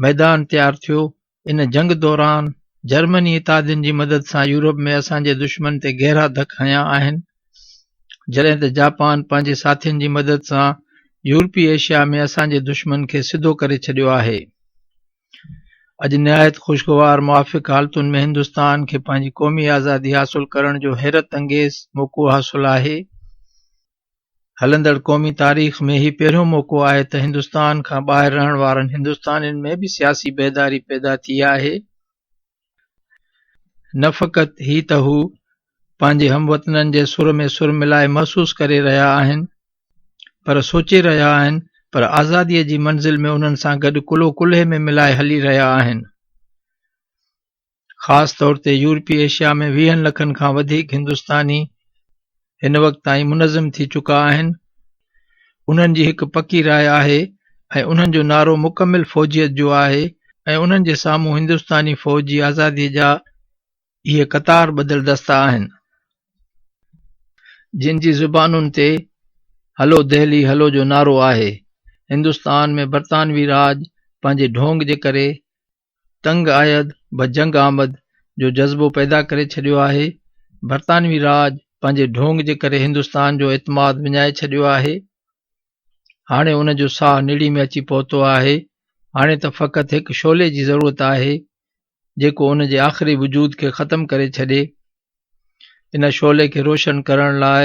ميدان تيار ٿيو. ان جنگ دوران جرمني اتحادين جي مدد سان يورپ ۾ اسان جي دشمن تي گهرا ڌڪ هنيا آهن، جڏهن ته جاپان پنهنجي ساٿين جي مدد سان يورپي ايشيا ۾ اسان جي دشمن کي سڌو ڪري ڇڏيو آهي. اڄ نهايت خوشگوار موافق حالتن ۾ هندستان کي پنهنجي قومي آزادي حاصل ڪرڻ جو حيرت انگيز موقعو حاصل آهي. هلندڙ قومي تاريخ ۾ هي پهريون موقعو آهي ته هندستان کان ٻاهر رهڻ وارن هندستانين ۾ به سياسي بيداري پيدا ٿي آهي. نه فقط هي ته هو پنهنجي هم وطنن جي سر ۾ سر ملائي محسوس ڪري رهيا آهن پر سوچي رهيا آهن پر آزاديء جي منزل ۾ انهن سان گڏ ڪلهو ڪلهي ۾ ملائي هلي رهيا آهن. خاص طور تي يورپي ايشيا ۾ ويهن لکن کان وڌيڪ هندستاني هن وقت تائين منظم ٿي چڪا آهن. انهن جي هڪ پڪي راء آهي ۽ انهن جو نعرو مڪمل فوجيت جو آهي ۽ انهن جي سامهون هندستاني فوج جي آزاديء جا اهي قطار ٻڌل دستا آهن، جن جي زبانن تي هلو دهلي هلو جو نعرو آهي. هندستان ۾ برطانوي راڄ پنهنجي ڍونگ جي ڪري تنگ آيد به جنگ آمد جو جذبو پيدا ڪري ڇڏيو آهي. برطانوي راڄ پنهنجي ڍونگ جي ڪري هندستان جو اعتماد وڃائي ڇڏيو آهي. هاڻي ان جو ساهه نڙي ۾ اچي پهتو آهي. هاڻي ته فقط هڪ شعلي جي ضرورت آهي، جيڪو ان جي آخري وجود کي ختم ڪري ڇڏي. ان شعلي کي روشن ڪرڻ لاء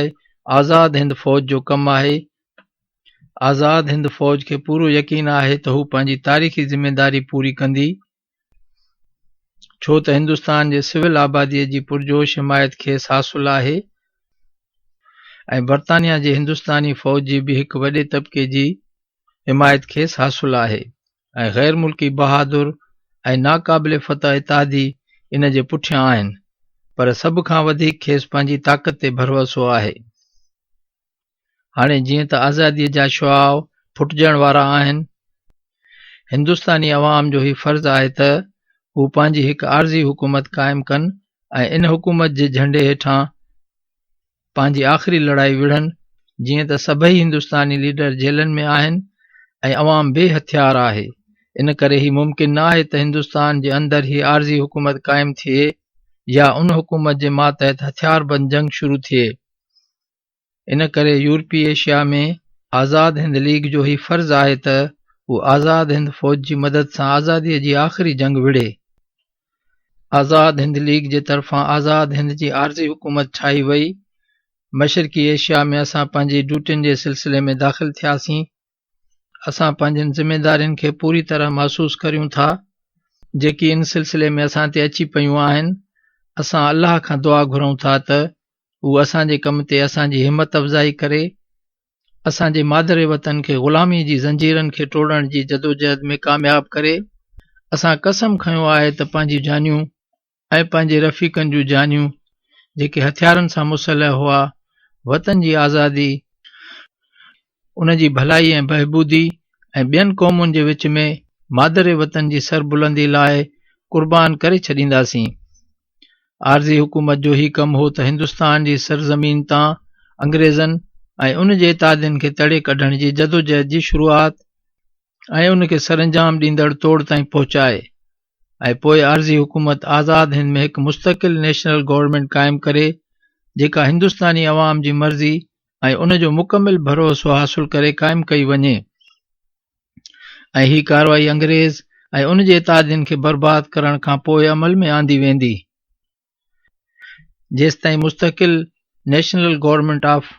آزاد هند فوج جو ڪم آهي. آزاد هند فوج کي پورو يقين آهي ته هو پنهنجي تاريخي ذميداري پوري ڪندي، ڇو ته هندستان جي سول آباديء جي پرجوش حمايت کيس حاصل آهي ۽ برطانيا جي هندستاني فوج جي به هڪ وڏي طبقي جي حمايت کيس حاصل آهي ۽ غير ملڪي بهادر ۽ ناقابل فتح اتحادي ان جي پٺيان آهن پر سڀ کان وڌيڪ کيس پنهنجي طاقت تي ڀروسو آهي. هاڻي جيئن ته آزاديء جا شعاع ڦٽجڻ وارا آهن، هندستاني عوام جو هي فرض آهي ته هو پنهنجي هڪ عارضي حڪومت قائم ڪن ۽ ان حڪومت جي جهنڊي هيٺان پنهنجي آخري لڙائي وڙهن، جيئن ته سڀئي هندستاني ليڊر جيلن ۾ آهن ۽ عوام بي هٿيار آهي، ان ڪري هي ممڪن نه آهي ته هندستان جي اندر هي عارضي حڪومت قائم ٿئي يا ان حڪومت جي ماتحت هٿياربند جنگ شروع ٿئي. ان ڪري يورپي ايشيا ۾ آزاد هند ليگ جو هي فرض آهي ته هو آزاد هند فوج جي مدد سان آزاديء جي آخري جنگ وڙهي. آزاد هند ليگ جي طرفان آزاد هند جي عارضي حڪومت ٺاهي وئي. مشرقي ايشيا ۾ اسان پنهنجي ڊيوٽين جي سلسلي ۾ داخل ٿياسين. اسان پنهنجين ذميدارين کي پوري طرح محسوس ڪريون ٿا، جيڪي ان سلسلي ۾ اسان تي اچي پيون آهن. اسان الله کان دعا گهرون ٿا ته هو اسان جي ڪم تي اسان جي همت افزائي ڪري، اسان جي مادر وطن کي غلامي جي زنجيرن کي ٽوڙڻ جي جدوجهد ۾ ڪامياب ڪري. اسان قسم کنيو آهي ته پنهنجيون جانيون ۽ پنهنجي رفيقن جون جانيون، جيڪي هٿيارن سان مسلح هئا، وطن جي آزادي، ان جي ڀلائي ۽ بهبودي ۽ ٻين قومن جي وچ ۾ مادر وطن جي سربلندي لاء قربان ڪري ڇڏينداسين. عارضي حڪومت جو هي ڪم هو ته هندستان جي سرزمين تان انگريزن ۽ ان جي اتحادين کي تڙي ڪڍڻ جي جدوجهد جي شروعات ۽ ان کي سرانجام ڏيندڙ توڙ تائين پهچائي ۽ پوء عارضي حڪومت آزاد هند ۾ هڪ مستقل نيشنل گورنمينٽ قائم ڪري جيڪا هندستاني عوام جي مرضي ۽ ان جو مڪمل ڀروسو حاصل ڪري قائم ڪئي وڃي ۽ هي ڪارروائي انگريز ۽ ان جي اتحادين کي برباد ڪرڻ کان پوء عمل ۾ آندي ويندي. جيستائين مستقل national government of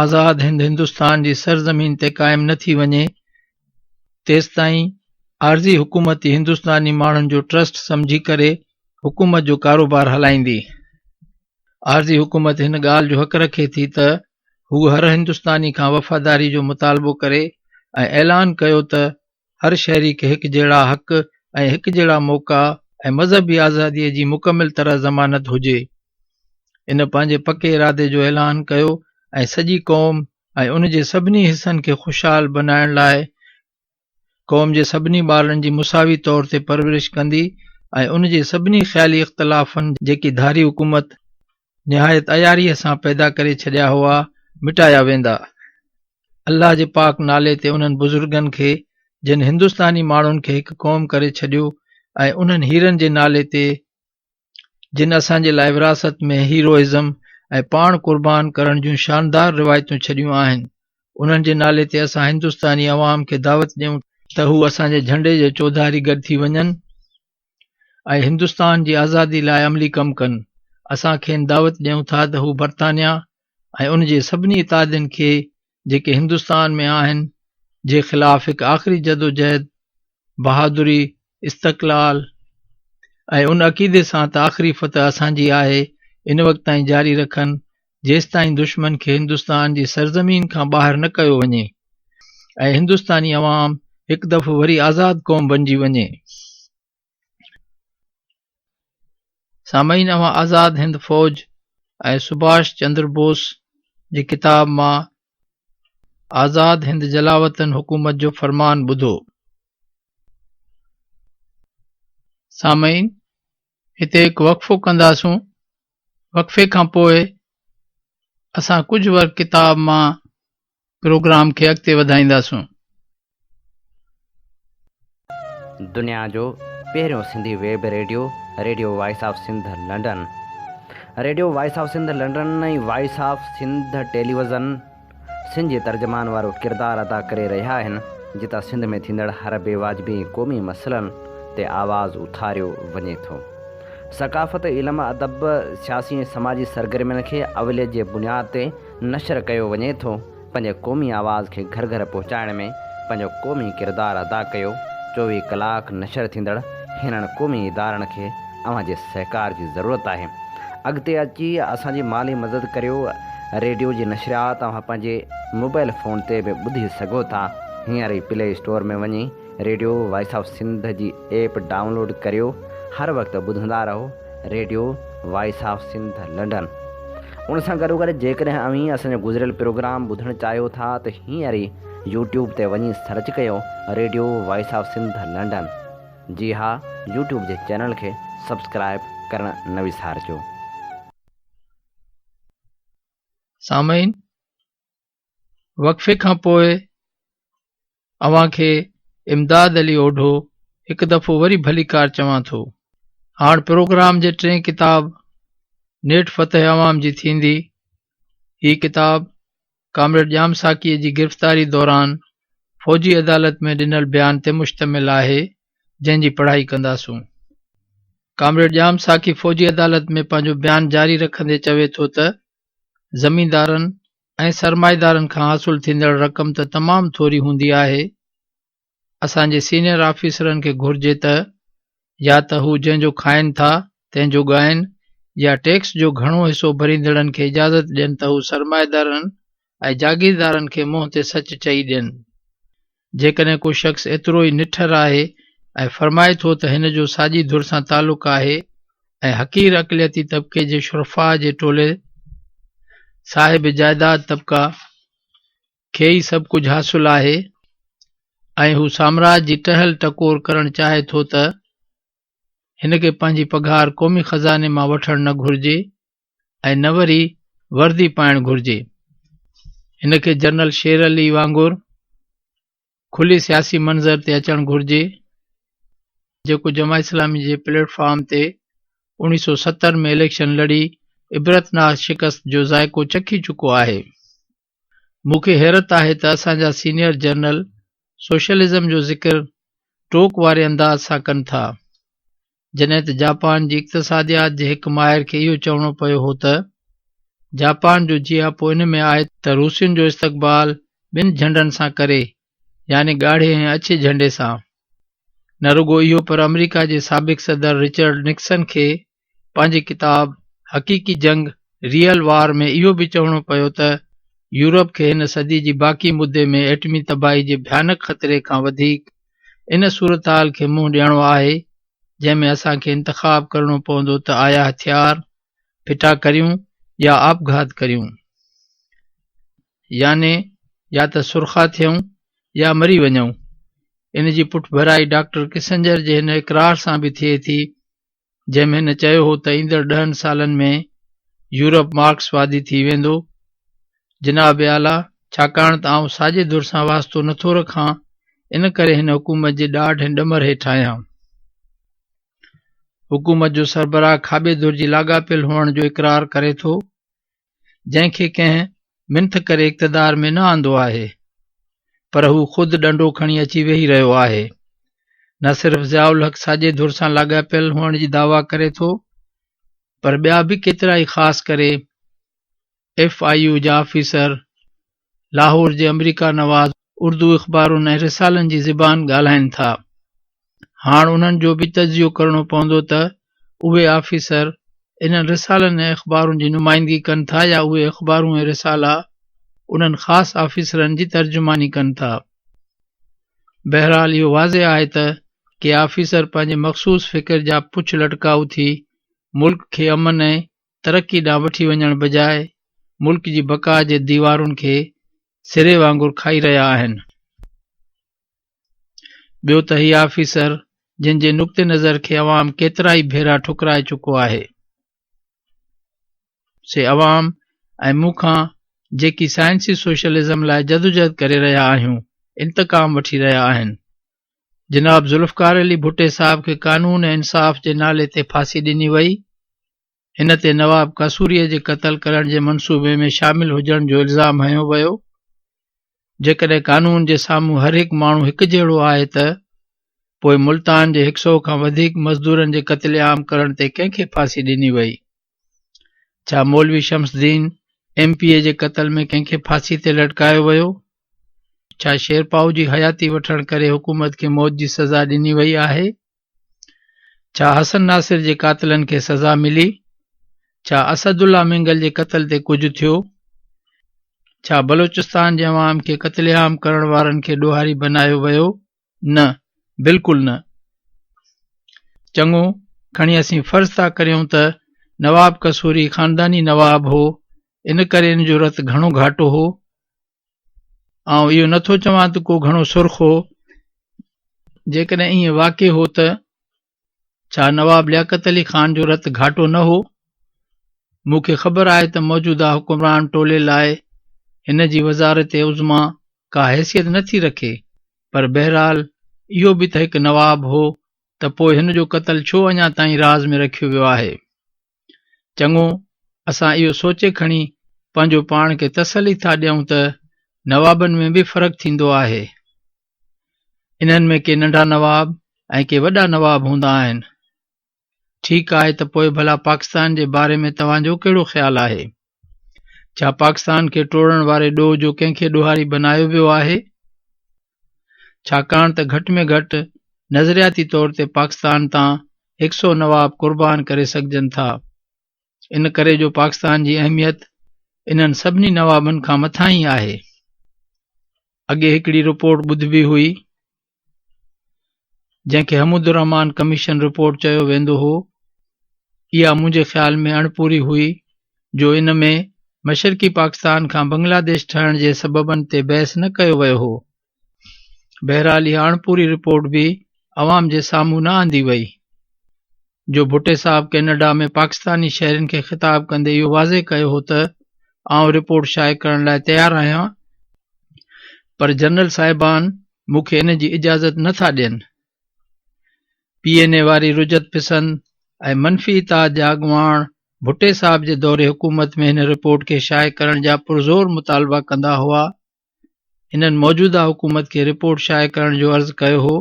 Azad Hind Hindustan جي سرزمين تي قائم نه ٿي وڃي، تيستائين عارضي حڪومت ئي هندستاني ماڻهن جو ٽرسٽ سمجهي ڪري حڪومت جو ڪاروبار هلائيندي. عارضي حڪومت هن ڳالهه جو حق رکي ٿي ته هوء هر هندستاني کان وفاداري جو مطالبو ڪري ۽ اعلان ڪيو ته هر شهري کي هڪجهڙا حق ۽ هڪجهڙا موقعا ۽ مذهبي آزاديء جي مڪمل طرح ضمانت هجي. ان پنهنجي پڪي ارادي جو اعلان ڪيو ۽ سڄي قوم ۽ ان جي سڀني حصن کي خوشحال بنائڻ لاء قوم جي سڀني ٻارڙن جي مساوي طور تي پرورش ڪندي ۽ ان جي سڀني خيالي اختلافن جيڪي ڌاري حڪومت نهايت عياريء سان پيدا ڪري ڇڏيا هئا، مٽايا ويندا. الله جي پاڪ نالي تي انهن بزرگن کي جن هندستاني ماڻهن کي هڪ قوم ڪري ڇڏيو ۽ انهن هيرن جي نالي تي جن اسان جي لاء وراثت ۾ هيروئزم ۽ پاڻ قربان ڪرڻ جون شاندار روايتون ڇڏيون آهن، انهن جي نالي تي اسان هندستاني عوام کي دعوت ڏيون ته هو اسان جي جهنڊي جي چوڌاري گڏ ٿي وڃن ۽ هندستان جي آزادي لاء عملي ڪم ڪن. اسان کين دعوت ڏيون ٿا ته هو برطانيا ۽ ان جي سڀني اتحادين کي جيڪي هندستان ۾ آهن، جي خلاف هڪ آخري جدوجهد، بهادري، استقلال ۽ ان عقيدي سان ته آخري فتح اسان جي آهي، ان وقت تائين جاري رکن، جيستائين دشمن کي هندستان جي سرزمين کان ٻاهر نه ڪيو وڃي ۽ هندستاني عوام هڪ دفعو وري آزاد قوم بنجي وڃي. سامعين اوهان آزاد هند فوج ۽ سڀاش چندر بوس جي ڪتاب مان آزاد هند جلاوطن حڪومت جو فرمان ٻڌو. سامعين هتي هڪ وقفو ڪنداسون وقفي کان پوء اسان ڪجهه ورق ڪتاب مان پروگرام کي اڳتي وڌائينداسون.
دنيا جو پهريون Sindhi web radio, radio voice of Sindh London. Radio voice of Sindh London ۽ voice of Sindh television Sindh جي ترجمان وارو ڪردار ادا ڪري رهيا آهن، جتان سنڌ ۾ ٿيندڙ هر بي واجبي ۽ قومي مسئلن تي آواز اٿاريو وڃي ٿو. ثقافت، علم، ادب، سياسي ۽ سماجي سرگرمين کي اوليت جي بنياد تي نشر ڪيو وڃي ٿو، پنهنجي قومي آواز کي گهر گهر پهچائڻ ۾ پنهنجو قومي ڪردار ادا ڪيو، 24 ڪلاڪ نشر ٿيندڙ هنن قومي ادارن کي اوهان جي سهڪار جي ضرورت آهي. اڳتي اچي اسان جي مالي مدد ڪريو، ريڊيو جي نشريات اوهان پنهنجي موبائل فون تي به ٻڌي سگهو ٿا، هينئر ئي پلي اسٽور ۾ وڃي ريڊيو وائس آف سنڌ جي ايپ ڊائونلوڊ ڪريو، هر وقت ٻڌندا رهو radio voice of Sindh London. ان سان گڏوگڏ جيڪڏهن اوهين اسان جو گذريل پروگرام ٻڌڻ چاهيو ٿا ته هينئر ئي يوٽيوب تي وڃي سرچ ڪيو radio voice of Sindh London. جي ها يوٽيوب جي چينل کي سبسڪرائب ڪرڻ نه وسارجو.
سامعين! وقفي کان پوء اوهان کي امداد علي اوڍو هڪ دفعو وري ڀليڪار چوان ٿو. هاڻ پروگرام جي ٽئين ڪتاب نيٺ فتح عوام جي ٿيندي. هي ڪتاب ڪامريڊ ڄام ساقيء جي گرفتاري دوران فوجي عدالت ۾ ڏنل بيان تي مشتمل آهي، جنهن جي پڙهائي ڪنداسون. ڪامريڊ ڄام ساقي فوجي عدالت ۾ پنهنجو بيان جاري رکندي چوي ٿو ته، زميندارن ۽ سرمائيدارن کان حاصل ٿيندڙ رقم ته تمام ٿوري هوندي آهي، اسان جي سينيئر آفيسرن کي گهرجي ته يا ته هو جنهن جو کائن ٿا تنهن جو ڳائن يا ٽيڪس جو گهڻو حصو ڀريندڙن کي اجازت ڏين ته هو سرمائيدارن ۽ جاگيردارن کي منهن تي سچ چئي ڏين. جيڪڏهن ڪو شخص ايترو ئي نٺر آهي ۽ فرمائي ٿو ته هن جو ساڄي ڌر سان تعلق آهي ۽ حقير اقليتي طبقي جي شرفاء جي ٽولي صاحب جائداد طبقا کي ئي سڀ ڪجهه حاصل آهي ۽ هو سامراج جي ٽهل ٽڪور ڪرڻ چاهي ٿو ته هن کي پنهنجي پگهار قومي خزاني مان وٺڻ نه گهرجي ۽ نه وري وردي پائڻ گهرجي. هن کي جنرل شير علي وانگر کلي سياسي منظر تي اچڻ گهرجي، جيڪو جماعت اسلامي جي پليٽ فارم تي 1970 ۾ اليڪشن لڙي عبرتناڪ شڪست جو ذائقو چکي چڪو آهي. مون کي حيرت آهي ته اسان جا سينيئر جنرل سوشلزم جو ذڪر ٽوڪ واري انداز سان ڪن ٿا، جڏهن ته جاپان جي اقتصاديات جي هڪ ماهر کي اهو چوڻو پيو هو ته جاپان جو جياپو ان ۾ آهي ته روسين جو استقبال ٻن جهنڊن سان ڪري يعني ڳاڙهي ۽ اڇي جهنڊي سان. نه رڳو اهو پر آمريڪا جي سابق صدر رچرڊ نڪسن کي پنهنجي ڪتاب حقيقي جنگ Real War ۾ اهو به چوڻو پيو ته يورپ کي هن صدي جي باقي مدي ۾ ايٽمي تباهي جي ڀيانڪ خطري کان وڌيڪ ان صورتحال کي منهن ڏيڻو آهي جنهن ۾ اسان کي انتخاب ڪرڻو پوندو ته آيا هٿيار ڦٽا ڪريون يا آپگهات ڪريون يعني يا ته سرخا ٿيون يا مري وڃون. ان جي پٺڀرائي ڊاڪٽر ڪسنجر جي هن اقرار سان به ٿئي ٿي جنهن ۾ هن چيو هو ته ايندڙ ڏهن سالن ۾ يورپ مارڪس وادي ٿي ويندو. جناب اعليٰ، ڇاڪاڻ ته آئون ساڄي ڌر سان واسطو نه ٿو رکان، ان ڪري هن حڪومت جي ڏاڍ ۽ ڏمر هيٺ آهيان. حڪومت جو سربراهه کاٻي ڌر جي لاڳاپيل هئڻ جو اقرار ڪري ٿو، جنهن کي ڪنهن منٿ ڪري اقتدار ۾ نه آندو آهي، پر هو خود ڏنڊو کڻي اچي ويهي رهيو آهي. نه صرف ضياء الحق ساڄي ڌر سان لاڳاپيل هئڻ جي دعويٰ ڪري ٿو، پر ٻيا به ڪيترائي خاص ڪري ايف I يو جا آفيسر لاهور جي آمريڪا نواز اردو اخبارن ۽ رسالن جي زبان ڳالهائين ٿا. هاڻ انهن جو به تجزيو ڪرڻو پوندو ته اهي آفيسر انهن رسالن ۽ اخبارن جي نمائندگي ڪن ٿا يا اهي اخبارون ۽ رسالا انهن خاص آفيسرن جي ترجماني ڪن ٿا. بهرحال اهو واضح آهي ته ڪي آفيسر پنهنجي مخصوص فڪر جا پڇ لٽڪائو ٿي ملڪ کي امن ۽ ترقي ڏانهن وٺي وڃڻ بجاء ملڪ جي بقا جي ديوارن کي سري وانگر کائي رهيا آهن. ٻيو ته هي آفيسر جن جي نقطي نظر کي عوام ڪيترائي ڀيرا ٺڪرائي چڪو آهي، سي عوام ۽ مون کان جيڪي سائنسي سوشلزم لاء جدوجهد ڪري رهيا آهيون، انتقام وٺي رهيا آهن. جناب ذوالفقار علي ڀٽي صاحب کي قانون ۽ انصاف جي نالي تي ڦاسي ڏني وئي. هن تي نواب قصوريء جي قتل ڪرڻ جي منصوبي ۾ شامل هجڻ جو الزام هنيو ويو. جيڪڏهن قانون جي سامهون هر هڪ ماڻهو هڪجهڙو آهي ته پوء ملتان جي هڪ سئو کان وڌيڪ مزدورن جي قتل عام ڪرڻ تي ڪنهن کي ڦاسي ڏني وئي؟ ڇا مولوي شمس الدين ايم پي اي جي قتل ۾ ڪنهن کي ڦاسي تي لٽڪايو ويو؟ ڇا شيرپائو جي حياتي وٺڻ ڪري حڪومت کي موت جي سزا ڏني وئي آهي؟ ڇا حسن ناصر جي قاتلن کي سزا ملي؟ ڇا اسد الله مينگل جي قتل تي ڪجهه ٿيو؟ ڇا بلوچستان جي عوام کي قتل عام ڪرڻ وارن کي ڏوهاري بنايو ويو؟ نه، بلڪل نه. چڱو، کڻي اسين فرض ٿا ڪريون ته نواب قصوري خانداني نواب هو، ان ڪري ان جو رت گهڻو گهاٽو هو. آئون اهو نٿو چوان ته ڪو گهڻو سرخ هو. جيڪڏهن ائين واقعي هو ته ڇا نواب لياقت علي خان جو رت گهاٽو نه هو؟ مون کي خبر آهي ته موجوده حڪمران ٽولي لاء هن جي وزارت عظميٰ ڪا حيثيت نٿي رکي، پر بهرحال اهو به ته هڪ نواب هو ته پوء هن جو قتل ڇو اڃا تائين راز ۾ رکيو ويو آهي؟ چڱو، اسان اهو سوچي کڻي پنهنجو پاڻ کي تسلي ٿا ڏيون ته نوابن ۾ به فرق ٿيندو آهي. انهن ۾ ڪي ننڍا نواب ۽ ڪي وڏا نواب هوندا آهن. ٺيڪ آهي ته پوء ڀلا پاڪستان جي باري ۾ توهان جو ڪهڙو خيال آهي؟ ڇا پاڪستان کي ٽوڙڻ واري ڏوهه جو ڪنهن کي ڏوهاري بنايو ويو آهي؟ ڇاڪاڻ ته گهٽ ۾ گهٽ نظرياتي طور تي پاڪستان تان هڪ سئو نواب قربان ڪري سگهجن ٿا. ان ڪري جو پاڪستان جي اهميت انهن سڀني نوابن کان مٿانهين آهي. اڳي هڪڙي رپورٽ ٻڌبي هئي، جنهن کي حمود الرحمان ڪميشن رپورٽ چيو ويندو هو، اها منهنجي خيال ۾ اڻپوري هئي جو ان ۾ مشرقي پاڪستان کان بنگلاديش ٺهڻ جي سببن تي بحث نه ڪيو ويو هو. بهرحال اها اڻپوري رپورٽ به عوام جي سامهون نه آندي وئي جو ڀٽي صاحب ڪئناڊا ۾ پاڪستاني شهرين کي خطاب ڪندي اهو واضح ڪيو هو ته آئون رپورٽ شايع ڪرڻ لاء تيار آهيان پر جنرل صاحبان مون کي ان جي اجازت نه ٿا ڏين. پي اين اي واري رجعت پسند ۽ منفي اتحاد جا اڳواڻ ڀٽي صاحب جي دور حڪومت ۾ هن رپورٽ کي شايع ڪرڻ جا پرزور مطالبا ڪندا هئا. هنن موجوده حڪومت کي رپورٽ شايع ڪرڻ جو عرض ڪيو هو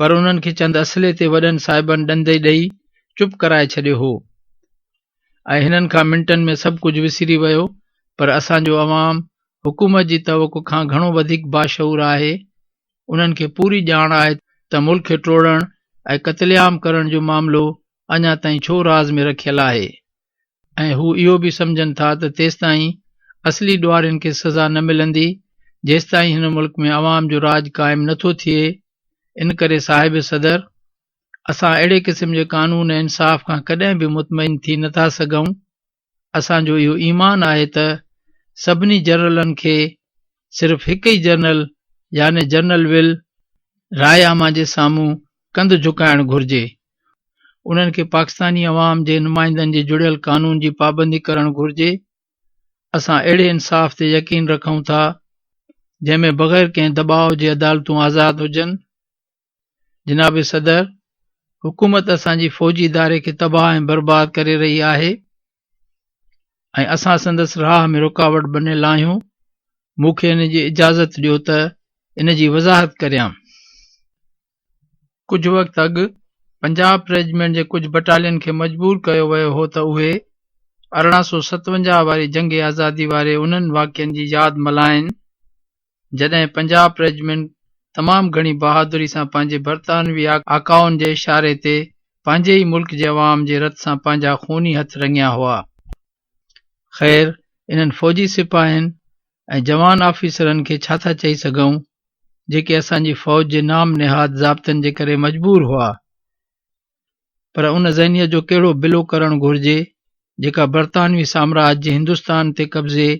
پر انهن کي چند اصلي تي وڏن صاحبن ڏندي ڏئي چپ ڪرائي ڇڏيو هو ۽ هنن کان منٽن ۾ سڀ ڪجهه وسري ويو پر اسان جو عوام حڪومت جي توقع کان گهڻو وڌيڪ باشعور آهي، انهن کي پوري ڄاڻ آهي ته ملڪ کي ٽوڙڻ ۽ قتل عام ڪرڻ جو معاملو اڃا تائين ڇو راز ۾ رکيل آهي ۽ هو اهو به سمجهن ٿا ته تيستائين اصلي ڏوهارين کي سزا نه ملندي جيستائين هن ملڪ ۾ عوام جو راڄ قائم نه ٿو ٿئي، ان ڪري صاحب صدر! اسان اهڙي قسم جي قانون ۽ انصاف کان ڪڏهن به مطمئن ٿي نه ٿا سگهون. اسان جو اهو ايمان آهي ته سڀني جنرلن کي صرف هڪ ئي جنرل يعني جنرل ول راء عامه جي سامهون ڪنڌ جهڪائڻ گهرجي. انهن کي پاڪستاني عوام جي نمائندن جي جڙيل قانون جي پابندي ڪرڻ گهرجي. اسان اهڙي انصاف تي يقين رکون ٿا جنهن ۾ بغير ڪنهن دٻاء جي عدالتون آزاد هجن. جناب صدر، حڪومت اسان جي فوجي اداري کي تباهه ۽ برباد ڪري رهي آهي ۽ اسان سندس راهه ۾ رڪاوٽ بنيل آهيون، مون کي ان جي اجازت ڏيو ته ان جي وضاحت ڪريان. ڪجهه وقت اڳ پنجاب ريجمينٽ جي ڪجهه بٽالين کي مجبور ڪيو ويو هو ته اهي 1857 واري جنگ آزادي واري انهن واقعن جي ياد ملهائين، جڏهن پنجاب ريجمينٽ تمام گهڻي بهادري سان پنهنجي برطانوي آقائن جي اشاري تي پنهنجي ئي ملڪ جي عوام جي رت سان پنهنجا خوني هٿ رڱيا هئا. خير انهن فوجي سپاهين ۽ جوان آفيسرن کي ڇا ٿا چئي سگهون جيڪي اسان جي فوج جي نام نهاد ضابطن جي ڪري مجبور هئا. پر ان ذهنيت جو ڪهڙو بلو ڪرڻ گهرجي جيڪا برطانوي سامراج جي هندستان تي قبضي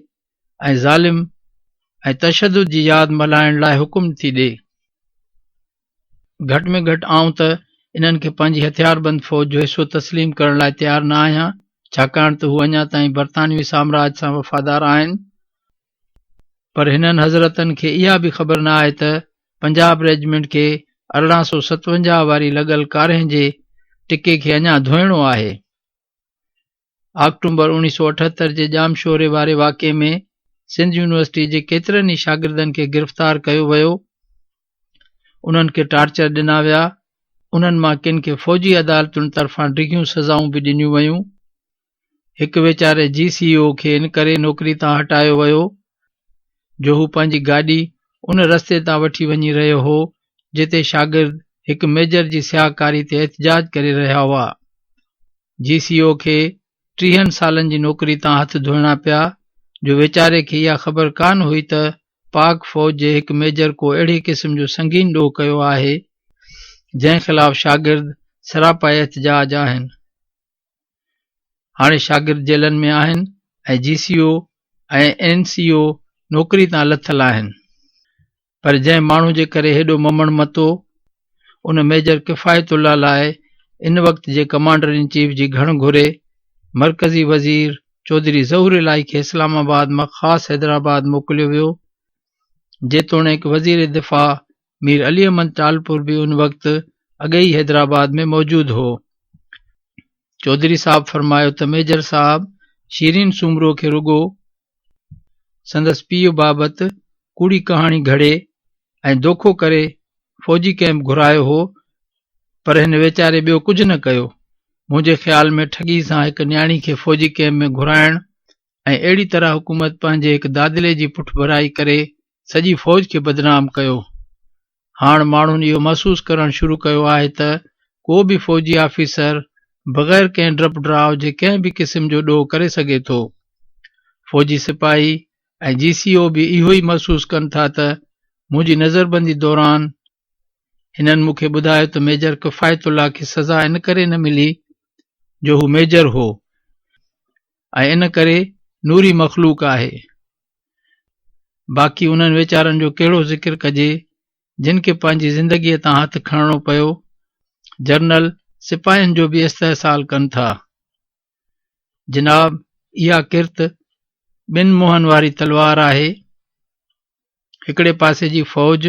۽ ظالم ۽ تشدد جي ياد ملهائڻ لاء حڪم ٿي ڏئي. گهٽ ۾ گهٽ آئون ته انهن کي پنهنجي هٿياربند فوج جو حصو تسليم ڪرڻ لاء تيار نه آهيان ڇاڪاڻ ته هو اڃا تائين برطانوي سامراج سان وفادار آهن. پر هنن حضرتن کي اها به خبر نه آهي ته پنجاب ريجمينٽ کي 1857 واري لڳل ڪارنهن جي ٽڪي کي اڃا ڌوئڻو آهي. آڪٽومبر 1978 جي ڄامشوري واري واقعي ۾ سنڌ يونيورسٽي جي ڪيترن ئي شاگردن کي گرفتار ڪيو ويو، انهن کي ٽارچر ڏنا ويا، انهن مان ڪن کي فوجي عدالتن طرفان ڊگهيون سزائون به ڏنيون ويون. هڪ ويچاري جي سي او کي ان ڪري نوڪري تان هٽايو ويو جو هو پنهنجي گاڏي ان رستي تان وٺي وڃي رهيو هو جتي شاگرد هڪ ميجر جي سياهه ڪاري تي احتجاج ڪري رهيا هئا. جي سي او کي ٽيهن سالن جي نوڪري تان هٿ ڌوئڻا پيا جو ويچاري کي اها خبر ڪانه هئي ته پاڪ فوج جي هڪ ميجر ڪو اهڙي قسم جو سنگين ڏوهه ڪيو آهي جنهن خلاف شاگرد سراپا احتجاج آهن. هاڻي شاگرد جيلن ۾ آهن ۽ جي سي او ۽ اين سي او نوڪري تان لٿل آهن پر جنهن ماڻهو جي ڪري هيڏو ممڻ متو ان ميجر ڪفايت الله لاء ان وقت جي ڪمانڊر ان چيف جي گهڻ گهري مرڪزي وزير چوڌري ظهور الاهي کي اسلام آباد مان خاص حيدرآباد موڪليو ويو جيتوڻيڪ وزير دفاع مير علي احمد ٽالپر به ان وقت اڳي ئي حيدرآباد ۾ موجود هو. چوڌري صاحب فرمايو ته ميجر صاحب شيرين سومرو کي رڳو سندس پيء بابت ڪوڙي ڪهاڻي گهڙي ۽ دوکو ڪري فوجي ڪئمپ گهرايو هو پر هن ويچاري ٻيو ڪجهه نه ڪيو. منهنجي خيال ۾ ٺڳي سان هڪ نياڻي کي فوجي ڪئمپ ۾ گهرائڻ ۽ اهڙي طرح حڪومت پنهنجي هڪ دادلي جي پٺڀرائي ڪري سڄي فوج کي بدنام ڪيو. هاڻ ماڻهن اهو محسوس ڪرڻ شروع ڪيو آهي ته ڪو به فوجي آفيسر بغير ڪنهن ڊپ ڊراء جي ڪنهن به قسم جو ڏوهه ڪري سگهي ٿو. فوجي سپاهي ۽ جي سي او به اهو ئي محسوس ڪن ٿا ته منهنجي نظربندي دوران هنن مون کي ٻڌايو ته ميجر ڪفايت الله کي سزا ان ڪري نه ملي جو هو ميجر هو ۽ ان ڪري نوري مخلوق آهي. باقي انهن ويچارن جو ڪهڙو ذڪر ڪجي جن کي پنهنجي زندگيء تان هٿ کڻڻو پيو. جرنل سپاهين جو به استحصال ڪن ٿا. جناب اها ڪرت ٻن منهن واري تلوار آهي. هڪڙي پاسي جي فوج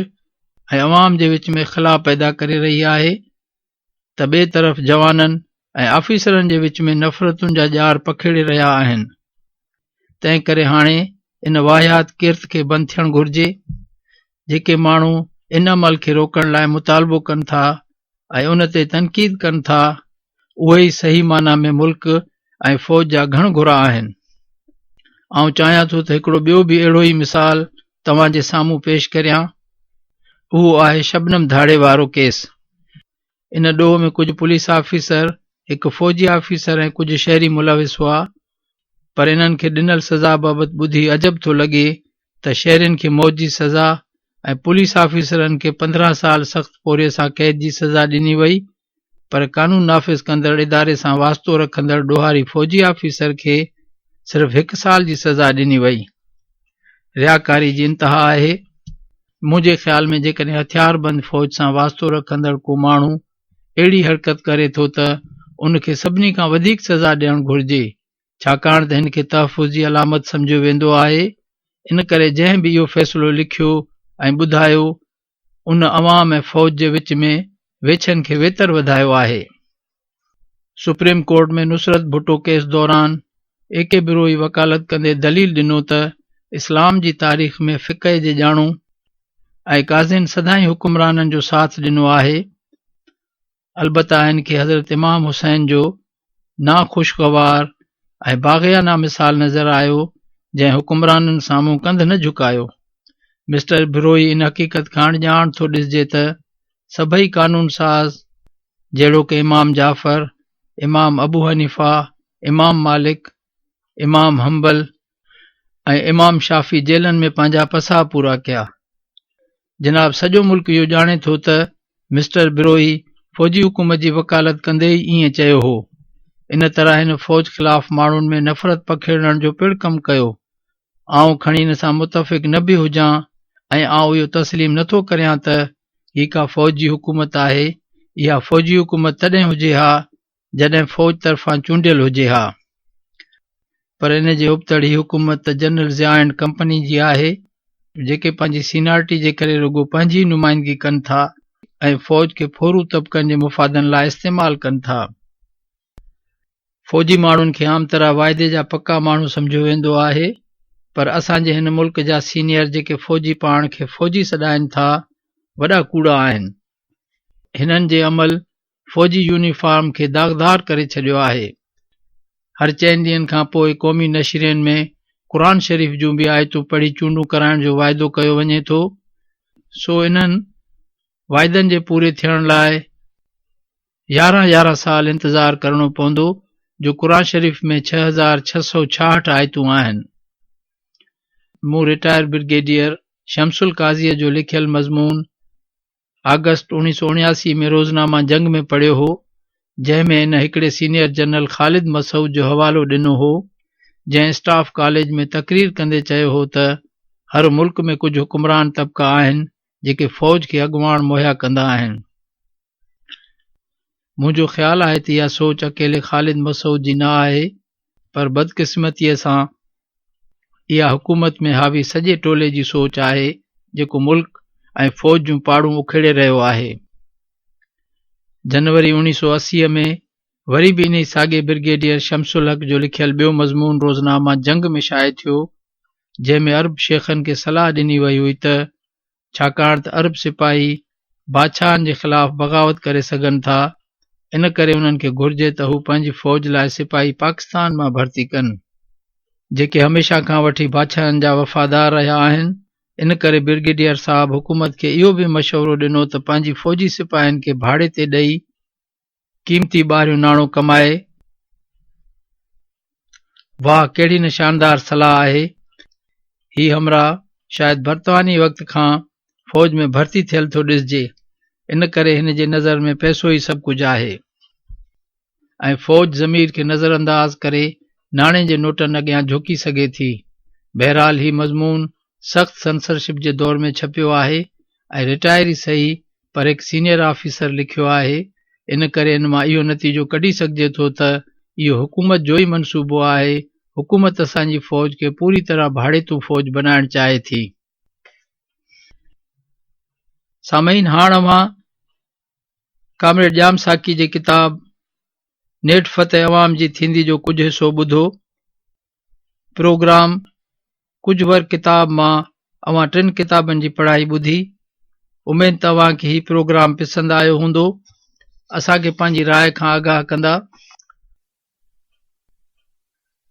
۽ عوام جي وچ ۾ خلا پيدا ڪري رهي آهي ته ٻئي طرف جوانن ۽ آفيسرن جي وچ ۾ نفرتن جا ڄار پکيڙي رهيا آهن. تنهن ڪري هاڻي ان واهيات ڪرت کي بند ٿيڻ گهرجي. جيڪي ماڻهو ان عمل کي روڪڻ لاء مطالبو ڪن ٿا ۽ ان تي تنقيد ڪن ٿا، اهي ئي صحيح معنيٰ ۾ ملڪ ۽ فوج جا گهڻ گهرا آهن. آئون چاهيان ٿو ته هڪڙو ٻيو به اهڙو ئي مثال توهان جي سامهون پيش ڪريان. اهو آهي شبنم ڌاڙي وارو ڪيس. ان ڏوهه ۾ ڪجهه پوليس آفيسر، هڪ فوجي آفيسر ۽ ڪجهه شهري ملوث هئا، پر انهن کي ڏنل سزا بابت ٻڌي عجب ٿو لڳي ته شهرين کي موت جي سزا ۽ پوليس آفيسرن کي 15 سال سخت پورهيي سان قيد جي سزا ڏني وئي پر قانون نافذ ڪندڙ اداري سان واسطو رکندڙ ڏوهاري فوجي آفيسر کي صرف هڪ سال جي سزا ڏني وئي. رياڪاري جي انتها آهي. منهنجي خيال ۾ جيڪڏهن هٿياربند فوج سان واسطو رکندڙ ڪو ماڻهو اهڙي حرڪت ڪري ٿو ته ان کي سڀني کان وڌيڪ سزا ڏيڻ گهرجي ڇاڪاڻ ته هن کي تحفظ جي علامت سمجهيو ويندو آهي ان ڪري جنهن به اهو فيصلو لکيو ۽ ٻڌايو ان عوام ۽ فوج جي وچ ۾ ويڇن کي ويتر وڌايو آهي. Supreme court ۾ Nusrat Bhutto case دوران اي ڪي بروهي وڪالت ڪندي دليل ڏنو ته اسلام جي تاريخ ۾ فقه جي ڄاڻو ۽ قاضين سدائين حڪمرانن جو ساٿ ڏنو آهي البته هن کي حضرت امام حسين جو ناخوشگوار ۽ باغيانه مثال نظر آيو جنهن حڪمرانن سامهون ڪنڌ نه جهڪايو. مسٽر بروهي ان حقيقت کان اڻڄاڻ ٿو ڏسجي ته سڀئي قانون ساز جهڙوڪ امام جعفر، امام ابوحنيفه، امام مالڪ، امام حنبل ۽ امام شافعي جيلن ۾ پنهنجا پساهه پورا ڪيا. جناب سڄو ملڪ اهو ڄاڻي ٿو ته مسٽر بروهي فوجي حڪومت جي وڪالت ڪندي ئي ائين چيو هو. ان طرح هن فوج خلاف ماڻهن ۾ نفرت پکيڙڻ جو پڻ ڪم ڪيو. آئون کڻي ان سان متفق نه به هجان ۽ آئون اهو تسليم نه ٿو ڪريان ته هي ڪا فوج جي حڪومت آهي، اها فوجي حڪومت تڏهن هجي ها جڏهن فوج طرفان چونڊيل هجي ها. پر ان جي ابتڙ هي حڪومت ته جنرل ضياء اينڊ ڪمپني جي آهي، جيڪي پنهنجي سينارٽي جي ڪري رڳو پنهنجي ئي نمائندگي ڪن ٿا ۽ فوج کي ڦورو طبقن جي مفادن لاء استعمال ڪن ٿا. فوجي ماڻهن کي عام طرح واعدي جا پڪا ماڻهو سمجهيو ويندو آهي، پر اسان جي هن ملڪ جا سينيئر جيڪي فوجي پاڻ کي فوجي سڏائين ٿا، وڏا ڪوڙا آهن. هنن جي عمل فوجي يونيفارم کي داغدار ڪري ڇڏيو آهي. هر چئن ڏينهن کان پوء قومي نشرين ۾ قرآن شريف جون به آيتون پڙهي چونڊون ڪرائڻ جو واعدو ڪيو وڃي ٿو، سو انهن واعدن جي پوري ٿيڻ لاء يارهن يارهن سال انتظار ڪرڻو پوندو جو قرآن شريف ۾ 6666 آيتون آهن. مون رٽائر برگيڊيئر شمس القاضيء جو لکيل مضمون آگسٽ 1979 ۾ روزنامه جنگ ۾ پڙهيو هو، جنهن ۾ هن هڪڙي سينيئر جنرل خالد مسعود جو حوالو ڏنو هو، جنهن اسٽاف ڪاليج ۾ تقرير ڪندي چيو هو ته هر ملڪ ۾ ڪجهه حڪمران طبقا آهن، جيڪي فوج کي اڳواڻ مهيا ڪندا آهن. منهنجو خيال آهي ته اها سوچ اڪيلي خالد مسعود جي نه آهي، پر بدقسمتيء سان اها حڪومت ۾ حاوي سڄي ٽولي جي سوچ آهي، جيڪو ملڪ ۽ فوج جون پاڙون اکيڙي رهيو آهي. جنوري 1980 ۾ وري به انهي ساڳئي برگيڊيئر شمس الحق جو لکيل ٻيو مضمون روزنامه جنگ ۾ شايع ٿيو، جنهن ۾ عرب شيخن کي صلاح ڏني وئي هئي ته ڇاڪاڻ ته عرب سپاهي بادشاهن جي خلاف بغاوت ڪري سگهن ٿا، ان ڪري انهن کي گهرجي ته هو پنهنجي فوج لاء سپاهي پاڪستان مان ڀرتي ڪن، جيڪي هميشه کان وٺي بادشاهن جا وفادار رهيا آهن. ان ڪري برگيڊيئر صاحب حڪومت کي اهو به مشورو ڏنو ته پنهنجي فوجي سپاهين کي ڀاڙي تي ڏئي قيمتي ٻاهريون ناڻو ڪمائي. واهه ڪهڙي نه شاندار صلاح آهي. هي همراهه شايد برطانوي وقت کان فوج ۾ ڀرتي ٿيل ٿو ڏسجي، ان ڪري هن جي نظر ۾ پئسو ئي سڀ ڪجهه آهي ۽ فوج ضمير کي نظرانداز ڪري ناڻي جي نوٽن اڳيان جهڪي سگهي ٿي. بهرحال هي مضمون سخت سنسرشپ جي دور ۾ ڇپيو آهي ۽ رٽائر ئي سهي پر هڪ سينيئر آفيسر لکيو آهي، ان ڪري ان مان اهو نتيجو ڪڍي سگهجي ٿو ته اهو حڪومت جو ئي منصوبو آهي، حڪومت اسان جي فوج کي پوري طرح ڀاڙيتو فوج بنائڻ چاهي ٿي. سامعين هاڻ اوهان ڪامريڊ ڄام ساقي جي ڪتاب نيٺ فتح عوام جي ٿيندي جو ڪجهه حصو ٻڌو. پروگرام ڪجهه ور ڪتاب مان اوهان ٽن ڪتابن جي پڙهائي ٻڌي. اميد ته اوهان کي هي پروگرام پسند آيو هوندو. اسان کي پنهنجي راء کان آگاهه ڪندا.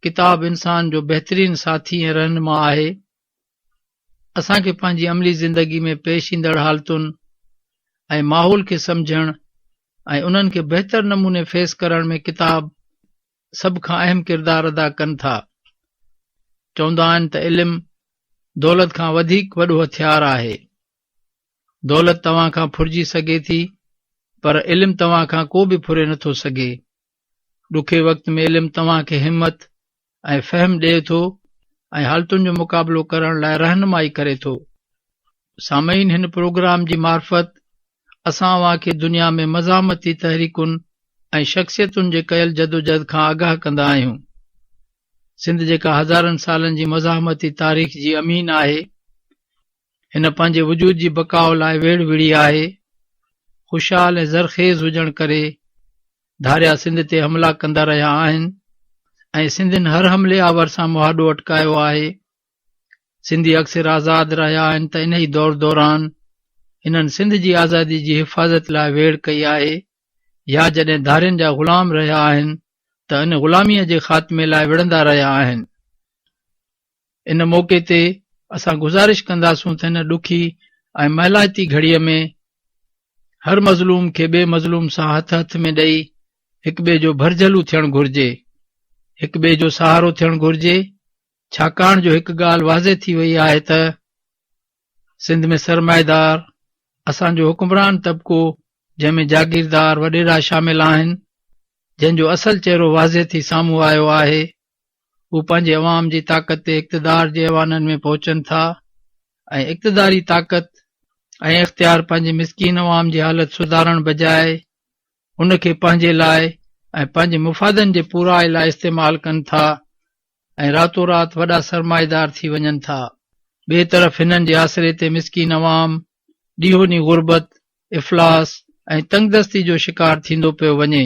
ڪتاب انسان جو بهترين ساٿي ۽ رهنما آهي. اسان کي پنهنجي عملي زندگي ۾ پيش ايندڙ حالتن ۽ ماحول کي سمجهڻ ۽ انهن کي بهتر نموني فيس ڪرڻ ۾ ڪتاب سڀ کان اهم ڪردار ادا ڪن ٿا. چوندا آهن ته علم دولت کان وڌيڪ وڏو هٿيار آهي. دولت توهان کان ڦرجي سگهي ٿي پر علم توهان کان ڪو به ڦري نٿو سگهي. ڏکي وقت ۾ علم توهان کي همت ۽ فهم ڏئي ٿو ۽ حالتن جو مقابلو ڪرڻ لاء رهنمائي ڪري ٿو. سامعين هن پروگرام جي معرفت اسان اوهان کي دنيا ۾ مزاحمتي تحريڪن ۽ شخصيتن جي ڪيل جدوجهد کان آگاهه ڪندا آهيون. سنڌ جيڪا هزارن سالن جي مزاحمتي تاريخ جي امين آهي، هن پنهنجي وجود جي بقاء لاء ويڙهه وڙهي آهي. خوشحال ۽ زرخيز هجڻ ڪري ڌاريا سنڌ تي حملا ڪندا رهيا آهن ۽ سنڌين هر حملي آور سان مهاڏو اٽڪايو آهي. سنڌي اڪثر آزاد رهيا آهن ته انهي دور دوران هنن سنڌ جي آزادي جي حفاظت لاء ويڙهه ڪئي آهي يا جڏهن ڌارين جا غلام رهيا آهن ته ان غلاميء جي خاتمي لاء وڙهندا رهيا آهن. ان موقعي تي اسان گذارش ڪنداسون ته هن ڏکي ۽ مهلائتي گهڙيء ۾ هر مظلوم کي ٻئي مظلوم سان هٿ هٿ ۾ ڏئي هڪ ٻئي جو ڀرجهلو ٿيڻ گهرجي، هڪ ٻئي جو سهارو ٿيڻ گهرجي، ڇاڪاڻ جو هڪ ڳالهه واضح ٿي وئي آهي ته سنڌ ۾ سرمائيدار اسان جو حڪمران طبقو جنهن ۾ جاگيردار وڏيرا شامل آهن جنهن جو اصل چهرو واضح ٿي سامهون آيو آهي هو پنهنجي عوام جي طاقت تي اقتدار جي ايوانن ۾ پهچن ٿا ۽ اقتداري طاقت ۽ اختيار پنهنجي مسڪين عوام جي حالت سڌارڻ بجاء ان کي پنهنجي لاء ۽ پنهنجي مفادن جي پورائي لاء استعمال ڪن ٿا ۽ راتو رات وڏا سرمائيدار ٿي وڃن ٿا. ٻئي طرف هنن جي آسري تي مسڪين عوام ڏينهون ڏينهن غربت، افلاس ۽ تنگدستي جو شڪار ٿيندو پيو وڃي.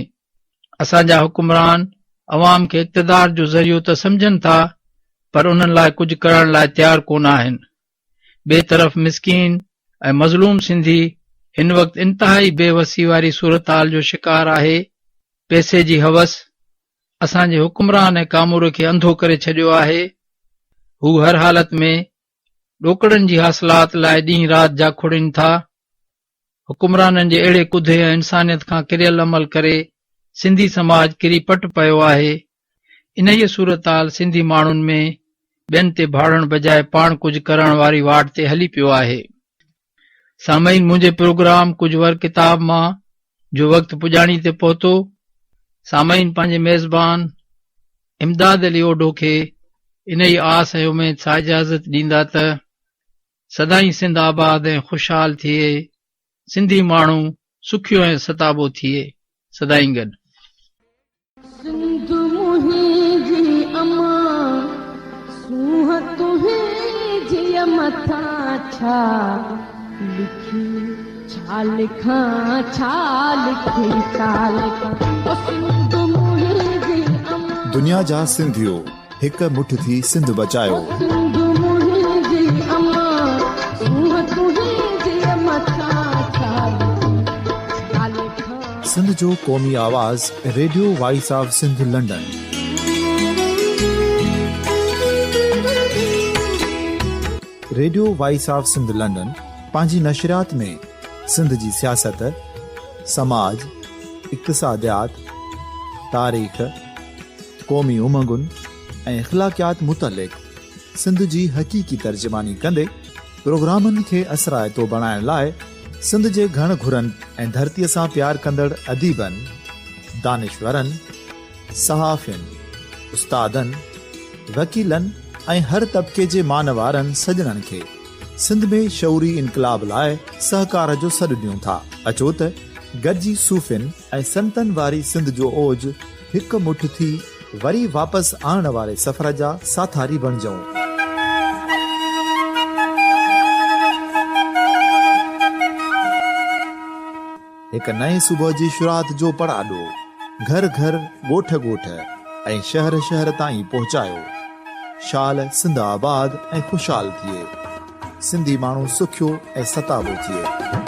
اسان جا حڪمران عوام کي اقتدار جو ذريعو ته سمجهن ٿا پر انهن لاء ڪجهه ڪرڻ لاء تيار ڪونه آهن. ٻئي طرف مسڪين ۽ مظلوم سنڌي هن وقت انتهائي بي وسي واري صورتحال جو شڪار آهي. پئسي جي هوس اسان جي حڪمران ۽ ڪاموري کي انڌو ڪري ڇڏيو آهي. هو هر حالت ۾ ڏوڪڙن جي حاصلات لاء ڏينهن رات جاکوڙين ٿا. حڪمرانن جي اهڙي ڪڌي ۽ انسانيت کان ڪريل عمل ڪري سنڌي سماج ڪري پٽ پيو آهي. انهيء صورتحال سنڌي ماڻهن ۾ ٻين تي ڀاڙڻ بجاء پاڻ ڪجهه ڪرڻ واري واٽ تي هلي پيو آهي. سامعين منهنجي پروگرام ڪجهه ور ڪتاب مان جو وقت پڄاڻي تي پهتو. سامعين پنهنجي ميزبان امداد علي اوڍو کي انهيء آس ۽ اميد سان اجازت ڏيندا ته سدائين سنڌ آباد ۽ خوشحال ٿئي، سنڌي ماڻهو سکيو ۽ ستابو ٿئي. سدائين گڏ.
سنڌ منهنجي امان، سونهن تنهنجيء مٿان ڇا؟ لکي ڇا لکان ڇا لکي ڇا لکان او سنڌ منهنجي امان.
دنيا جا سنڌيو هڪ مٺ ٿي سنڌ بچايو.
او سنڌ منهنجي امان سونهن تنهنجي مٿان ڇا لکي ڇا لکان.
سنڌ جو قومي آواز radio voice of Sindh London. Radio voice of Sindh London پنهنجي نشريات ۾ سنڌ جي سياست، سماج، اقتصاديات، تاريخ، قومي امنگن ۽ اخلاقيات متعلق سنڌ جي حقيقي ترجماني ڪندي پروگرامن کي اثرائتو بڻائڻ لاء سنڌ جي گهڻ گهرن ۽ ڌرتيء سان پيار ڪندڙ اديبن، دانشورن، صحافين، استادن، وڪيلن ۽ هر طبقي جي مان وارن سڄڻن کي سنڌ ۾ شعوري انقلاب لاء سهڪار جو سڏ ڏيون ٿا. اچو ته گڏجي صوفين ۽ سنتن واري سنڌ جو اوج هڪ مٺ ٿي وري واپس آڻڻ واري سفر جا ساٿاري بڻجون. هڪ نئين صبح جي شروعات جو پڙاڏو گهر گهر، ڳوٺ ڳوٺ ۽ شهر شهر تائين پهچايو. شال سنڌ آباد ۽ خوشحال ٿئي. سنڌي ماڻهو سکيو ۽ ستابو ٿئي.